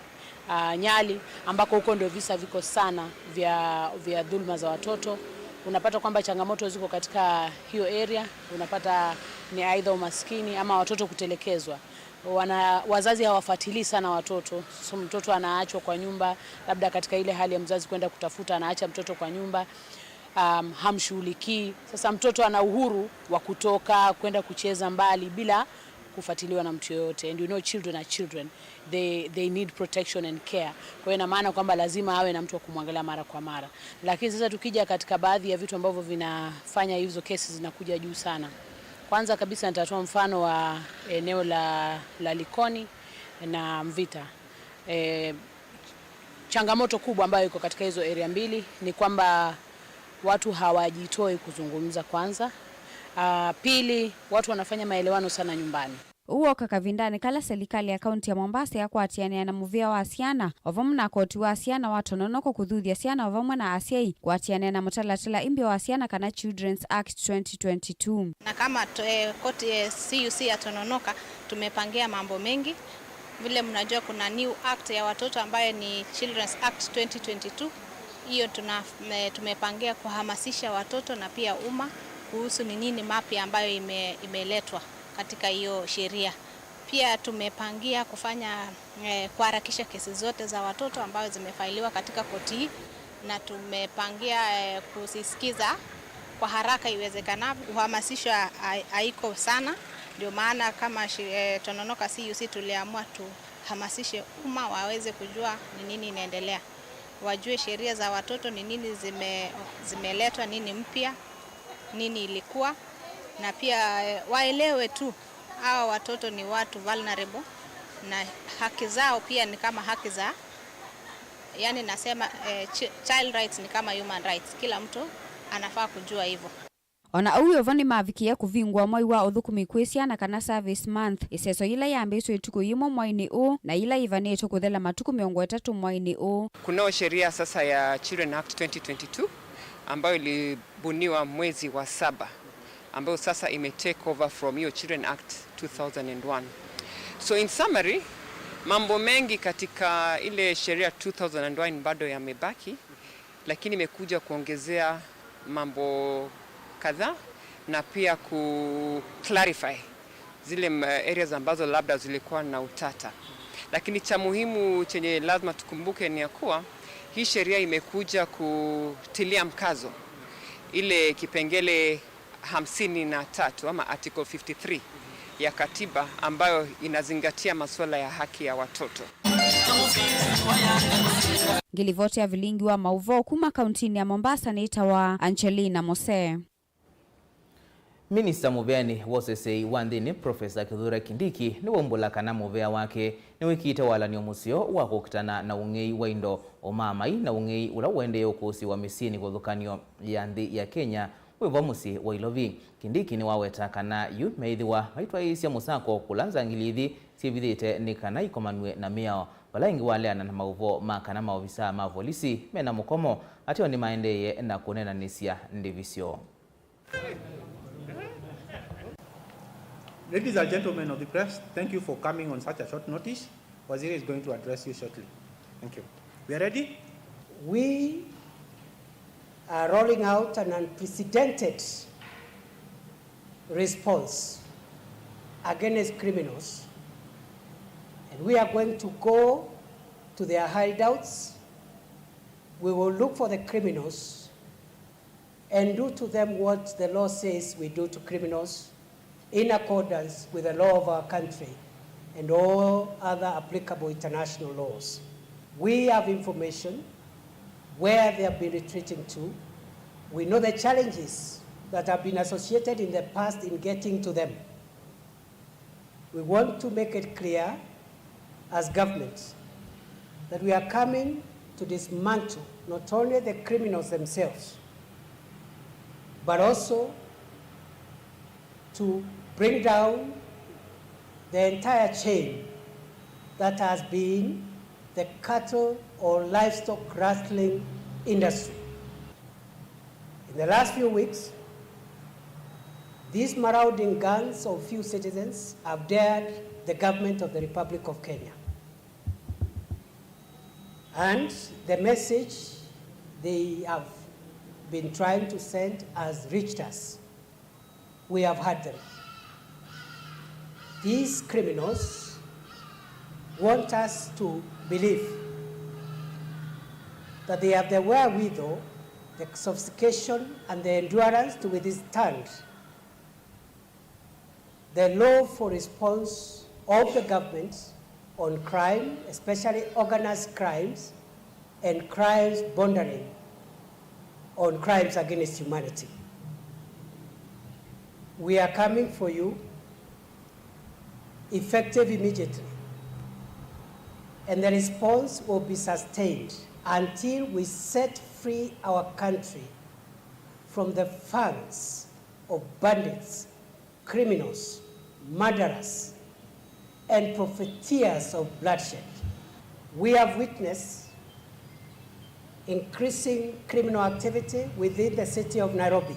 ah, Nyali, ambako huko ndio visa viko sana vya, vya dhulma za watoto. Unapata kwamba changamoto ziko katika hiyo area, unapata ni aidha umaskini ama watoto kutelekezwa. Wana-, wazazi hawafuatilii sana watoto. So, mtoto anaachwa kwa nyumba, labda katika ile hali ya mzazi kwenda kutafuta, anaacha mtoto kwa nyumba, um, hamshughulikii. Sasa mtoto ana uhuru wa kutoka, kwenda kucheza mbali bila kufuatiliwa na mtu yoyote. And you know, children are children. They, they need protection and care. Kwa hiyo ina maana kwamba lazima awe na mtu wa kumwangalia mara kwa mara. Lakini sasa tukija katika baadhi ya vitu ambavyo vinafanya hizo cases zinakuja juu sana. Kwanza kabisa nitatoa mfano wa eneo la, la Likoni na Mvita. Eh, changamoto kubwa ambayo iko katika hizo area mbili ni kwamba watu hawajitoi kuzungumza kwanza. Ah, pili, watu wanafanya maelewano sana nyumbani. Ũu woka kavindanĩ kala selikalĩ ya kaunti ya Mombasa yakwatĩanĩa na mũvĩa wa syana, o vamwe na koti wa syana wa Tononoko kũthuthya syana o vamwe na asyai kũatĩanĩa na mũtalatala imbya wa syana kana Children's Act twenty twenty-two. Na kama to-, eh, koti, eh, C U C ya Tononoka tumepangia mambo mengi. Vile mnajua kuna new act ya watoto ambayo ni Children's Act twenty twenty-two. Hiyo tuna-, me-, tumepangia kuhamasisha watoto na pia umma kuhusu ni nini mapya ambayo ime-, imeletwa katika hiyo sheria. Pia tumepangia kufanya, eh, kuharakisha kesi zote za watoto ambazo zimefailiwa katika koti hii, na tumepangia, eh, kuzisikiza kwa haraka iwezekanavyo. Uhamasisho ha-, ha-, haiko sana, ndio maana kama shi-, eh, Tononoka C U C tuliamua tuhamasishe umma waweze kujua ni nini inaendelea, wajue sheria za watoto ni nini zime-, zimeletwa, nini mpya, nini ilikuwa, na pia, eh, waelewe tu hawa watoto ni watu vulnerable na haki zao pia ni kama haki za, yani nasema, eh, ch-, child rights ni kama human rights. Kila mtu anafaa kujua hivyo. O na ũu wĩ vo, nĩmavikie kũvingũa mwai wa ũthũkũmi kwĩ syana, kana Service Month, ĩseso yĩla yambĩtwe ĩtukũ yĩmwe mwainĩ ũũ na yĩla yĩvanĩtwe kũthela matukũ mĩongo ĩtatũ mwainĩ ũũ. Kunao sheria sasa ya Children Act twenty twenty-two ambayo ilibuniwa mwezi wa saba, ambayo sasa ime take over from hiyo Children Act two thousand and one. So in summary, mambo mengi katika ile sheria two thousand and one bado yamebaki, lakini imekuja kuongezea mambo kadhaa na pia ku clarify zile, mm, areas ambazo labda zilikuwa na utata. Lakini cha muhimu chenye lazima tukumbuke ni ya kuwa hii sheria imekuja kutilia mkazo ile kipengele hamsini na tatu ama Article fifty-three ya katiba ambayo inazingatia masuala ya haki ya watoto. Ngilivoti ya vilingi wa mauvoo kuma kauntinĩ ya Mombasa nĩtawa Angelina Mose. Minista mũveanĩ wa ũseseĩ wa nthĩnĩ, Profesa Kithure Kindiki, nĩwaumbũla kana mũvea wake nĩwĩkĩĩte walan'yo mũseo wa kũkitana na ũng'ei wa indo, ũmaamai na ũng'ei ũla ũendee ũkũsĩĩwa mĩsyĩnĩ kĩvathũkany'o ya nthĩ ya Kenya wĩ vo mũsyĩ wa Ilovi. Kindiki nĩwaweta kana yu meĩthĩwa maitwaĩĩsya mũsako kũla nzangilithi syĩvithĩte nĩ kana ikomanw'e na mĩao, vala ĩngĩ waleana na maũvoo ma kana maovisaa ma volisi mena mũkomo ateo nĩmaendeeye na kũneenanĩsya ndĩvi syoo. Ladies and gentlemen of the press, thank you for coming on such a short notice. Waziri is going to address you shortly. Thank you. We are ready? We are rolling out an unprecedented response against criminals, and we are going to go to their hideouts. We will look for the criminals and do to them what the law says we do to criminals in accordance with the law of our country and all other applicable international laws. We have information where they have been retreating to. We know the challenges that have been associated in the past in getting to them. We want to make it clear as government that we are coming to dismantle not only the criminals themselves, but also to bring down the entire chain that has been the cattle or livestock rustling industry. In the last few weeks, these marauding gangs of few citizens have dared the government of the Republic of Kenya. And the message they have been trying to send has reached us. We have heard them. These criminals want us to believe that they have the wherewithal, the sophistication, and the endurance to withstand the lawful response of the government on crime, especially organized crimes and crimes bordering on crimes against humanity. We are coming for you, effective immediately, and the response will be sustained until we set free our country from the fangs of bandits, criminals, murderers, and profiteers of bloodshed. We have witnessed increasing criminal activity within the city of Nairobi.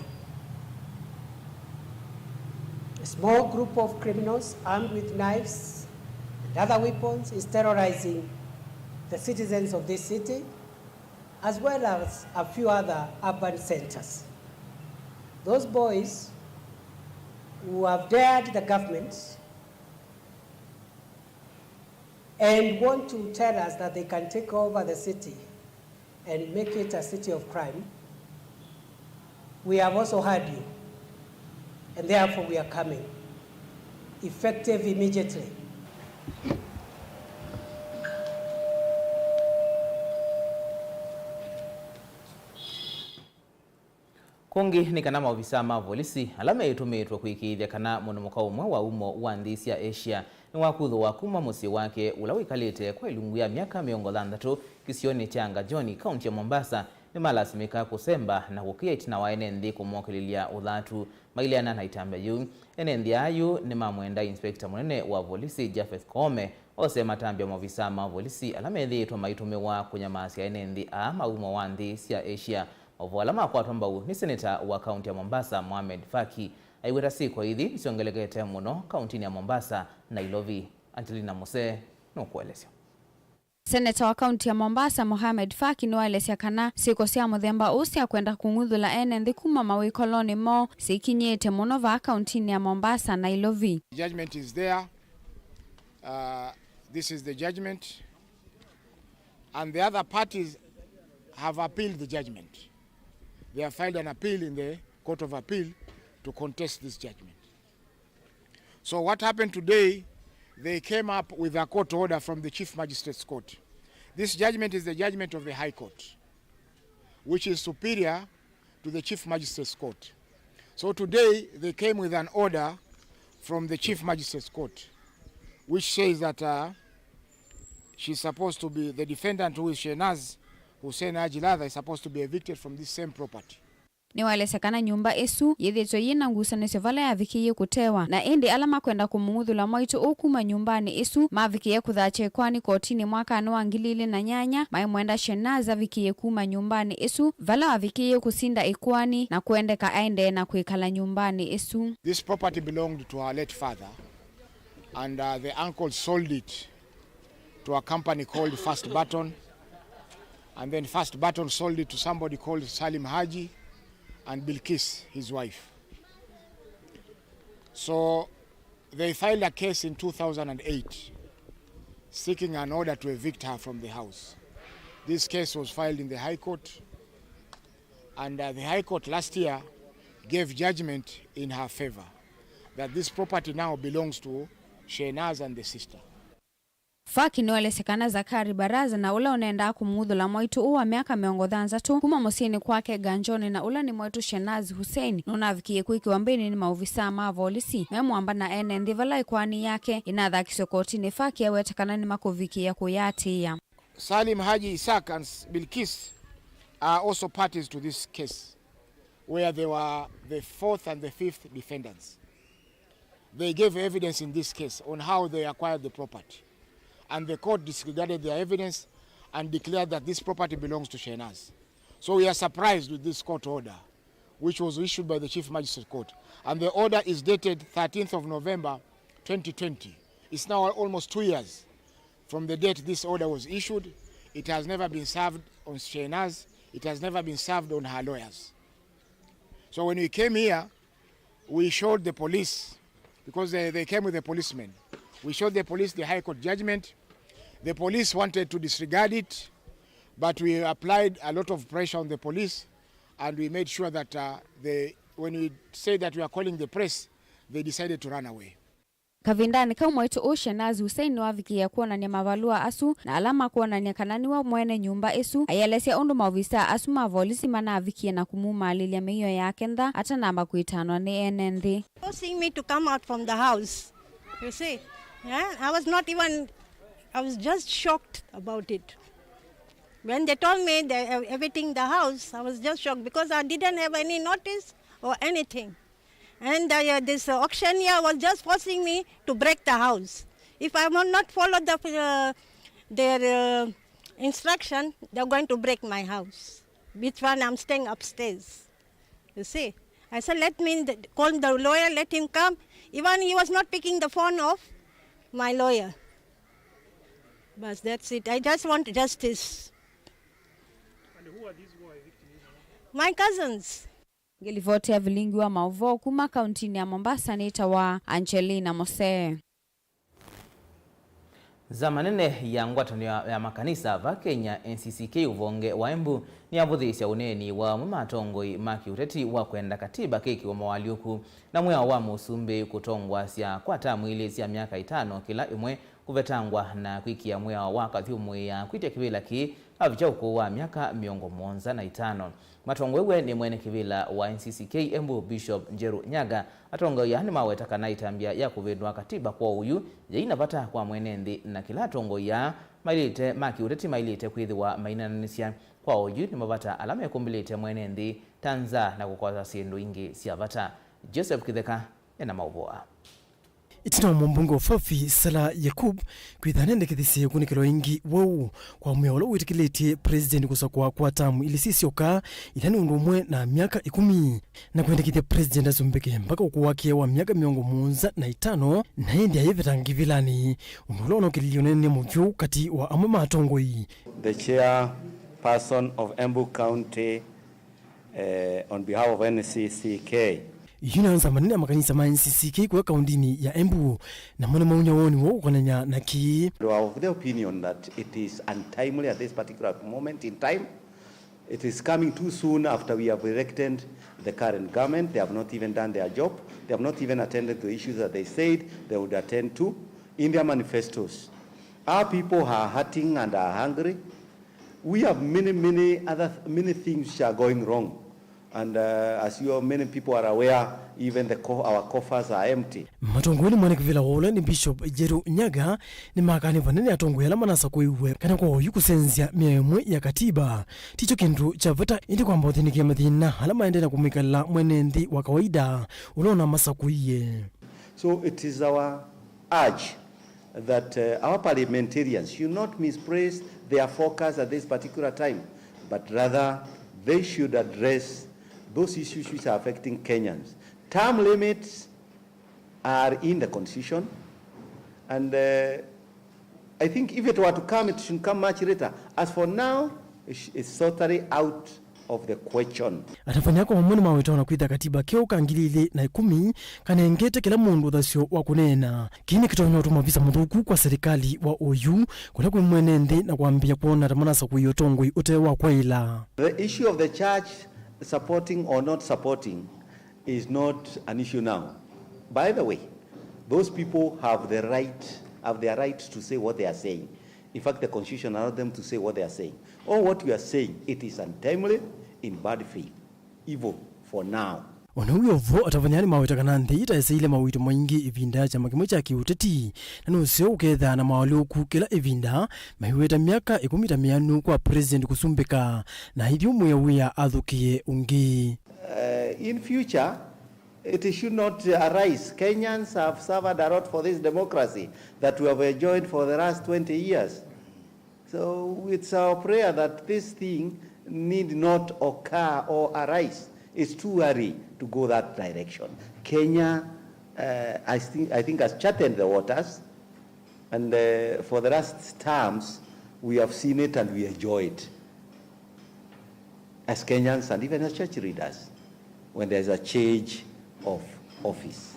A small group of criminals armed with knives and other weapons is terrorizing the citizens of this city, as well as a few other urban centers. Those boys who have dared the government and want to tell us that they can take over the city and make it a city of crime, we have also heard you, and therefore we are coming, effective immediately. Kũngĩ nĩ kana maovisaa ma volisi ala meĩtũmĩĩtwe kũĩkĩĩthya kana mũndũ mũka ũmwe wa umo wa nthĩ sya Asia nĩwakuthũwa kuma mũsyĩ wake ũla wĩkalĩte kwa ĩlungu ya myaka mĩongo thanthatũ kĩsionĩ kya Ngajoni, kaunti ya Mombasa, nĩmalasimĩka kũsemba na kũkĩa ĩtina wa ene nthĩ kũmokĩlĩlya ũthatu maileana na ĩtambya yĩu. Ene nthĩ aa yu nĩmamwenda Inspector mũnene wa volisi Japheth Koome ose matambya maovisaa ma volisi ala methĩĩtwe maitũmĩwa kũnyamaasya ene nthĩ aa ma umo wa nthĩ sya Asia. Maũvoo ala makwatwa mbau nĩ seneta wa kaunti ya Mombasa, Mohamed Faki, aiweta syĩko ithi nĩsyongelekete mũno kauntinĩ ya Mombasa na Ilovi. Angelina Musee nũkũelesya. Seneta wa kaunti ya Mombasa, Mohamed Faki, nĩwaelesya kana syĩko sya mũthemba ũũ sya kwenda kũng'uthũla ene nthĩ kuma mawĩkolonĩ moo syĩkinyĩĩte mũno vaa kauntinĩ ya Mombasa na Ilovi. Judgment is there. Uh, this is the judgment. And the other parties have appealed the judgment. They have filed an appeal in the Court of Appeal to contest this judgment. So what happened today, they came up with a court order from the Chief Magistrate's Court. This judgment is the judgment of the High Court, which is superior to the Chief Magistrate's Court. So today they came with an order from the Chief Magistrate's Court, which says that uh, she's supposed to be, the defendant, who is Shenaz Hussein Haji Ladha, is supposed to be evicted from this same property. Nĩwaelesya kana nyũmba ĩsu yĩthĩĩtwe yĩ na ngusanĩsyo vala yavikĩie kũtewa, na ĩndĩ ala makwenda kũmũng'uthũla mwaitũ ũũ kuma nyũmbanĩ ĩsu mavikĩie kũthakya ĩkoani kotinĩ mwakanĩ wa ngili ilĩ na nyanya, maimwenda Shenaz avikĩie kuma nyũmbanĩ ĩsu, vala wavikĩie kũsinda ĩkoani na kũendeka aendee na kwĩkala nyũmbanĩ ĩsu. This property belonged to our late father, and uh, the uncle sold it to a company called First Baton, and then First Baton sold it to somebody called Salim Haji and Bilkis, his wife. So they filed a case in two thousand and eight seeking an order to evict her from the house. This case was filed in the High Court, and uh, the High Court last year gave judgment in her favor that this property now belongs to Shenaz and the sister. Faki nĩwaelesya kana Zakari Baraza, na ũla ũnendaa kũmũng'uthũla mwaitũ ũũ wa myaka mĩongo thanthatũ kuma mũsyĩnĩ kwake Ganjoni, na ũla nĩ mwaitũ Shenaz Hussein, nũnavikie kwĩkĩwa mbĩnĩ nĩ maovisaa ma volisi me mũamba na ene nthĩ vala ĩkoani yake ĩnathakiswe kotinĩ. Faki aweta kana nĩmakũvikĩĩa kũyatĩĩa. Salim Haji Isaac and Bilkis are also parties to this case, where they were the fourth and the fifth defendants. They gave evidence in this case on how they acquired the property, and the court disregarded their evidence and declared that this property belongs to Shenaz. So we are surprised with this court order, which was issued by the Chief Magistrate Court, and the order is dated thirteenth of November twenty twenty. It's now almost two years from the date this order was issued. It has never been served on Shenaz. It has never been served on her lawyers. So when we came here, we showed the police, because they, they came with a policeman. We showed the police the High Court judgment. The police wanted to disregard it, but we applied a lot of pressure on the police, and we made sure that uh, they, when we said that we are calling the press, they decided to run away. Kavindanĩ kau, mwaitũ ũũ Shenaz Hussein nĩwavikĩĩa kwonany'a mavalũa asu, na ala makwonany'a kana nĩwe mwene nyũmba ĩsu, aielesya ũndũ maovisaa asu ma volisi manavikie na kũmumaalĩlya mĩio yake ntha atanamba kwĩtanwa nĩ ene nthĩ. Forcing me to come out from the house. You see? Yeah? I was not even, I was just shocked about it. When they told me the, everything in the house, I was just shocked because I didn't have any notice or anything. And uh, this uh, auctioneer was just forcing me to break the house. If I will not follow the, uh, their uh, instruction, they're going to break my house. Which one I'm staying upstairs. You see? I said, let me th- call the lawyer, let him come. Even he was not picking the phone of my lawyer. But that's it. I just want justice. And who are these who are evicting you? My cousins. Ngĩlivoti ya vilingi wa maũvoo kuma kauntinĩ ya Mombasa nĩtawa Angelina Mose. Nzama nene ya ngwatanĩo ya, ya makanisa va Kenya, N C C K, ũvonge wa Embu nĩyavũthĩĩsya ũneeni wa amwe ma atongoi ma kĩũteti wa kwenda katiba kĩkĩwe moalyũku na mwĩao wa mũsumbĩ kũtongoasya kwa tamu ilĩ sya myaka ĩtano kĩla ĩmwe kũvetangwa na kwĩkĩa mwĩao wa kathyũmũĩa kwĩtya kĩvĩla kĩĩ avikya ũkũũ wa myaka mĩongo mũonza na ĩtano. Matongoew'e nĩ mwene kĩvĩla wa N C C K Embu, Bishop Njeru Nyaga. Atongoi aa nĩmaweta kana ĩtambya ya kũvĩndũa katiba kwa ũyu yĩina vata kwa mwene nthĩ, na kĩla atongoi aa mailĩte ma kĩũteti mailĩte kwĩthĩwa mainananĩsya kwa ũyu nĩ mavata ala mekũmbĩlĩte mwene nthĩ ta nza na kũkosa syĩndũ ingĩ sya vata. Joseph Kĩtheka ena maũvoo aa. Ĩtina wa mũmbunge wa Fafi, Salah Yakub, kwĩtha nendekethesye kũnĩkĩlwa ĩngĩ weũ kwa mwĩao ũla wĩtĩkĩlĩtye President kũsakũa kwa tamu ilĩ syĩ syoka, ila nĩ ũndũ ũmwe na myaka ĩkũmi, na kwendekethya President asumbĩke mpaka ũkũũ wake wa myaka mĩongo mũonza na ĩtano, na ĩndĩ ayĩveta ngĩvĩlanĩ, ũndũ ũla ũnokĩlilye ũnene mũvyũ katĩ wa amwe ma atongoi. The chairperson of Embu County, eh, on behalf of N C C K. Yu nĩ nzama nene ya makanisa ma N C C K kũya kaundinĩ ya Embu, namo nĩmaunya woni woo ũkonany'a na kĩĩ. We are of the opinion that it is untimely at this particular moment in time. It is coming too soon after we have elected the current government. They have not even done their job. They have not even attended to issues that they said they would attend to in their manifestos. Our people are hurting and are hungry. We have many, many other th-, many things which are going wrong. And, uh, as you all, many people are aware, even the co-, our coffers are empty. Matongoi nĩ mwene kĩvĩla wa ũla nĩ Bishop Njeru Nyaga nĩmakanĩwa nene atongoi ala manasakũiwe kana kwa oyu kũsenzya mĩao ĩmwe ya katiba tikyo kĩndũ kya vata, ĩndĩ kwamba ũthĩnĩkĩa mathĩna ala maendee na kũmwĩkala mwene nthĩ wa kawaida ũla ũnamasakũie. So it is our urge that, uh, our parliamentarians should not misplace their focus at this particular time, but rather they should address those issues which are affecting Kenyans. Term limits are in the constitution, and, uh, I think if it were to come, it should come much later. As for now, it's, it's totally out of the question. Atavany'a kwa vamwe nĩmaweta ona kwĩtha katiba keũ ka ngili ilĩ na ĩkũmi kanengete kĩla mũndũ ũthasyo wa kũneena. Kĩĩ nĩkĩtonya ũtuma visa mũthũku kwa serikali wa oyu kũla kwĩ mwene nthĩ na kwambĩĩa kwona ta manasakũie ũtongoi ũte wa kwaĩla. The issue of the church supporting or not supporting is not an issue now. By the way, those people have the right, have their right to say what they are saying. In fact, the constitution allows them to say what they are saying. All what you are saying, it is untimely, in bad faith, evil for now. Ona wĩ o vo, atavany'a nĩmaweta kana nthĩ itaeseile mawĩto maingĩ ĩvinda ya kyama kĩmwe kya kĩũteti, na nũseo ũkethaa na maũalyũku kĩla ĩvinda, maiweta myaka ĩkũmi ta mĩanu kwa president kũsumbĩka, na ithyũmũĩa wĩa athũkĩe ũngĩ. Uh, in future, it should not arise. Kenyans have suffered a lot for this democracy that we have enjoyed for the last twenty years. So it's our prayer that this thing need not occur or arise. It's too early to go that direction. Kenya, uh, I think, I think has charted the waters, and, uh, for the last terms, we have seen it and we enjoy it as Kenyans and even as church leaders when there is a change of office.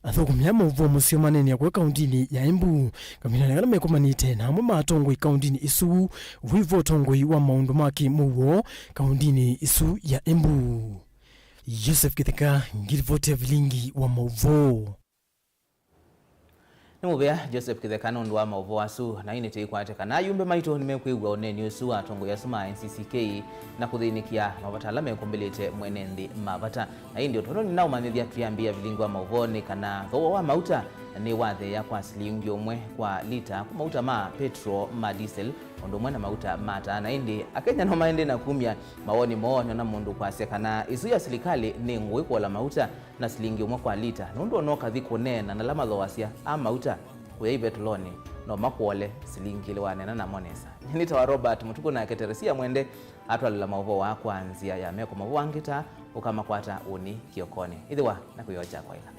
Athũkũmi aa maũvoo mũseo maneenea kũya kaundinĩ ya Embu kavindanĩ kala mekomanĩte na amwe ma atongoi kaundinĩ ĩsu, wĩvo ũtongoi wa maũndũ ma kĩ-mũuo kaundinĩ ĩsu ya Embu. Joseph Kĩtheka, ngilivoti ya vilingi wa maũvoo. Nĩ mũvea Joseph Kĩtheka nũndũ wa maũvoo asu, na ĩndĩ tũikwate kana ayumbe maitũ nĩmekwĩw'a ũneeni ũsu wa atongoi asu ma N C C K na kũthĩnĩkĩa mavata ala mekũmbĩlĩte mwene nthĩ ma vata. Na ĩndĩ o tondũ nĩnaũmanyĩthya twĩambĩĩa vilingi wa maũvoo nĩ kana thooa wa mauta nĩwatheea kwa silingi ũmwe kwa lita kwa mauta ma petro, ma diesel, ũndũ ũmwe na mauta ma taa. Na ĩndĩ Akenya no maendee na kumya mawoni moo nĩona mũndũ kwasya kana ĩsu ya silikalĩ nĩ ngũĩ kũola mauta na silingi ũmwe kwa lita, nũndũ ona ũkathi kũneena na ala mathooasya a mauta kũya ivetũlonĩ no makũole silingi ilĩ waneena namo nesa. Nĩtawa Robert Mũtukũ, nake Teresia Mwende atwalĩla maũvoo aa kwa nzĩa ya meko mavũangĩta ũkamakwata ũnĩ kĩokonĩ. Ĩthĩwa na kwĩoo kya kwaĩla.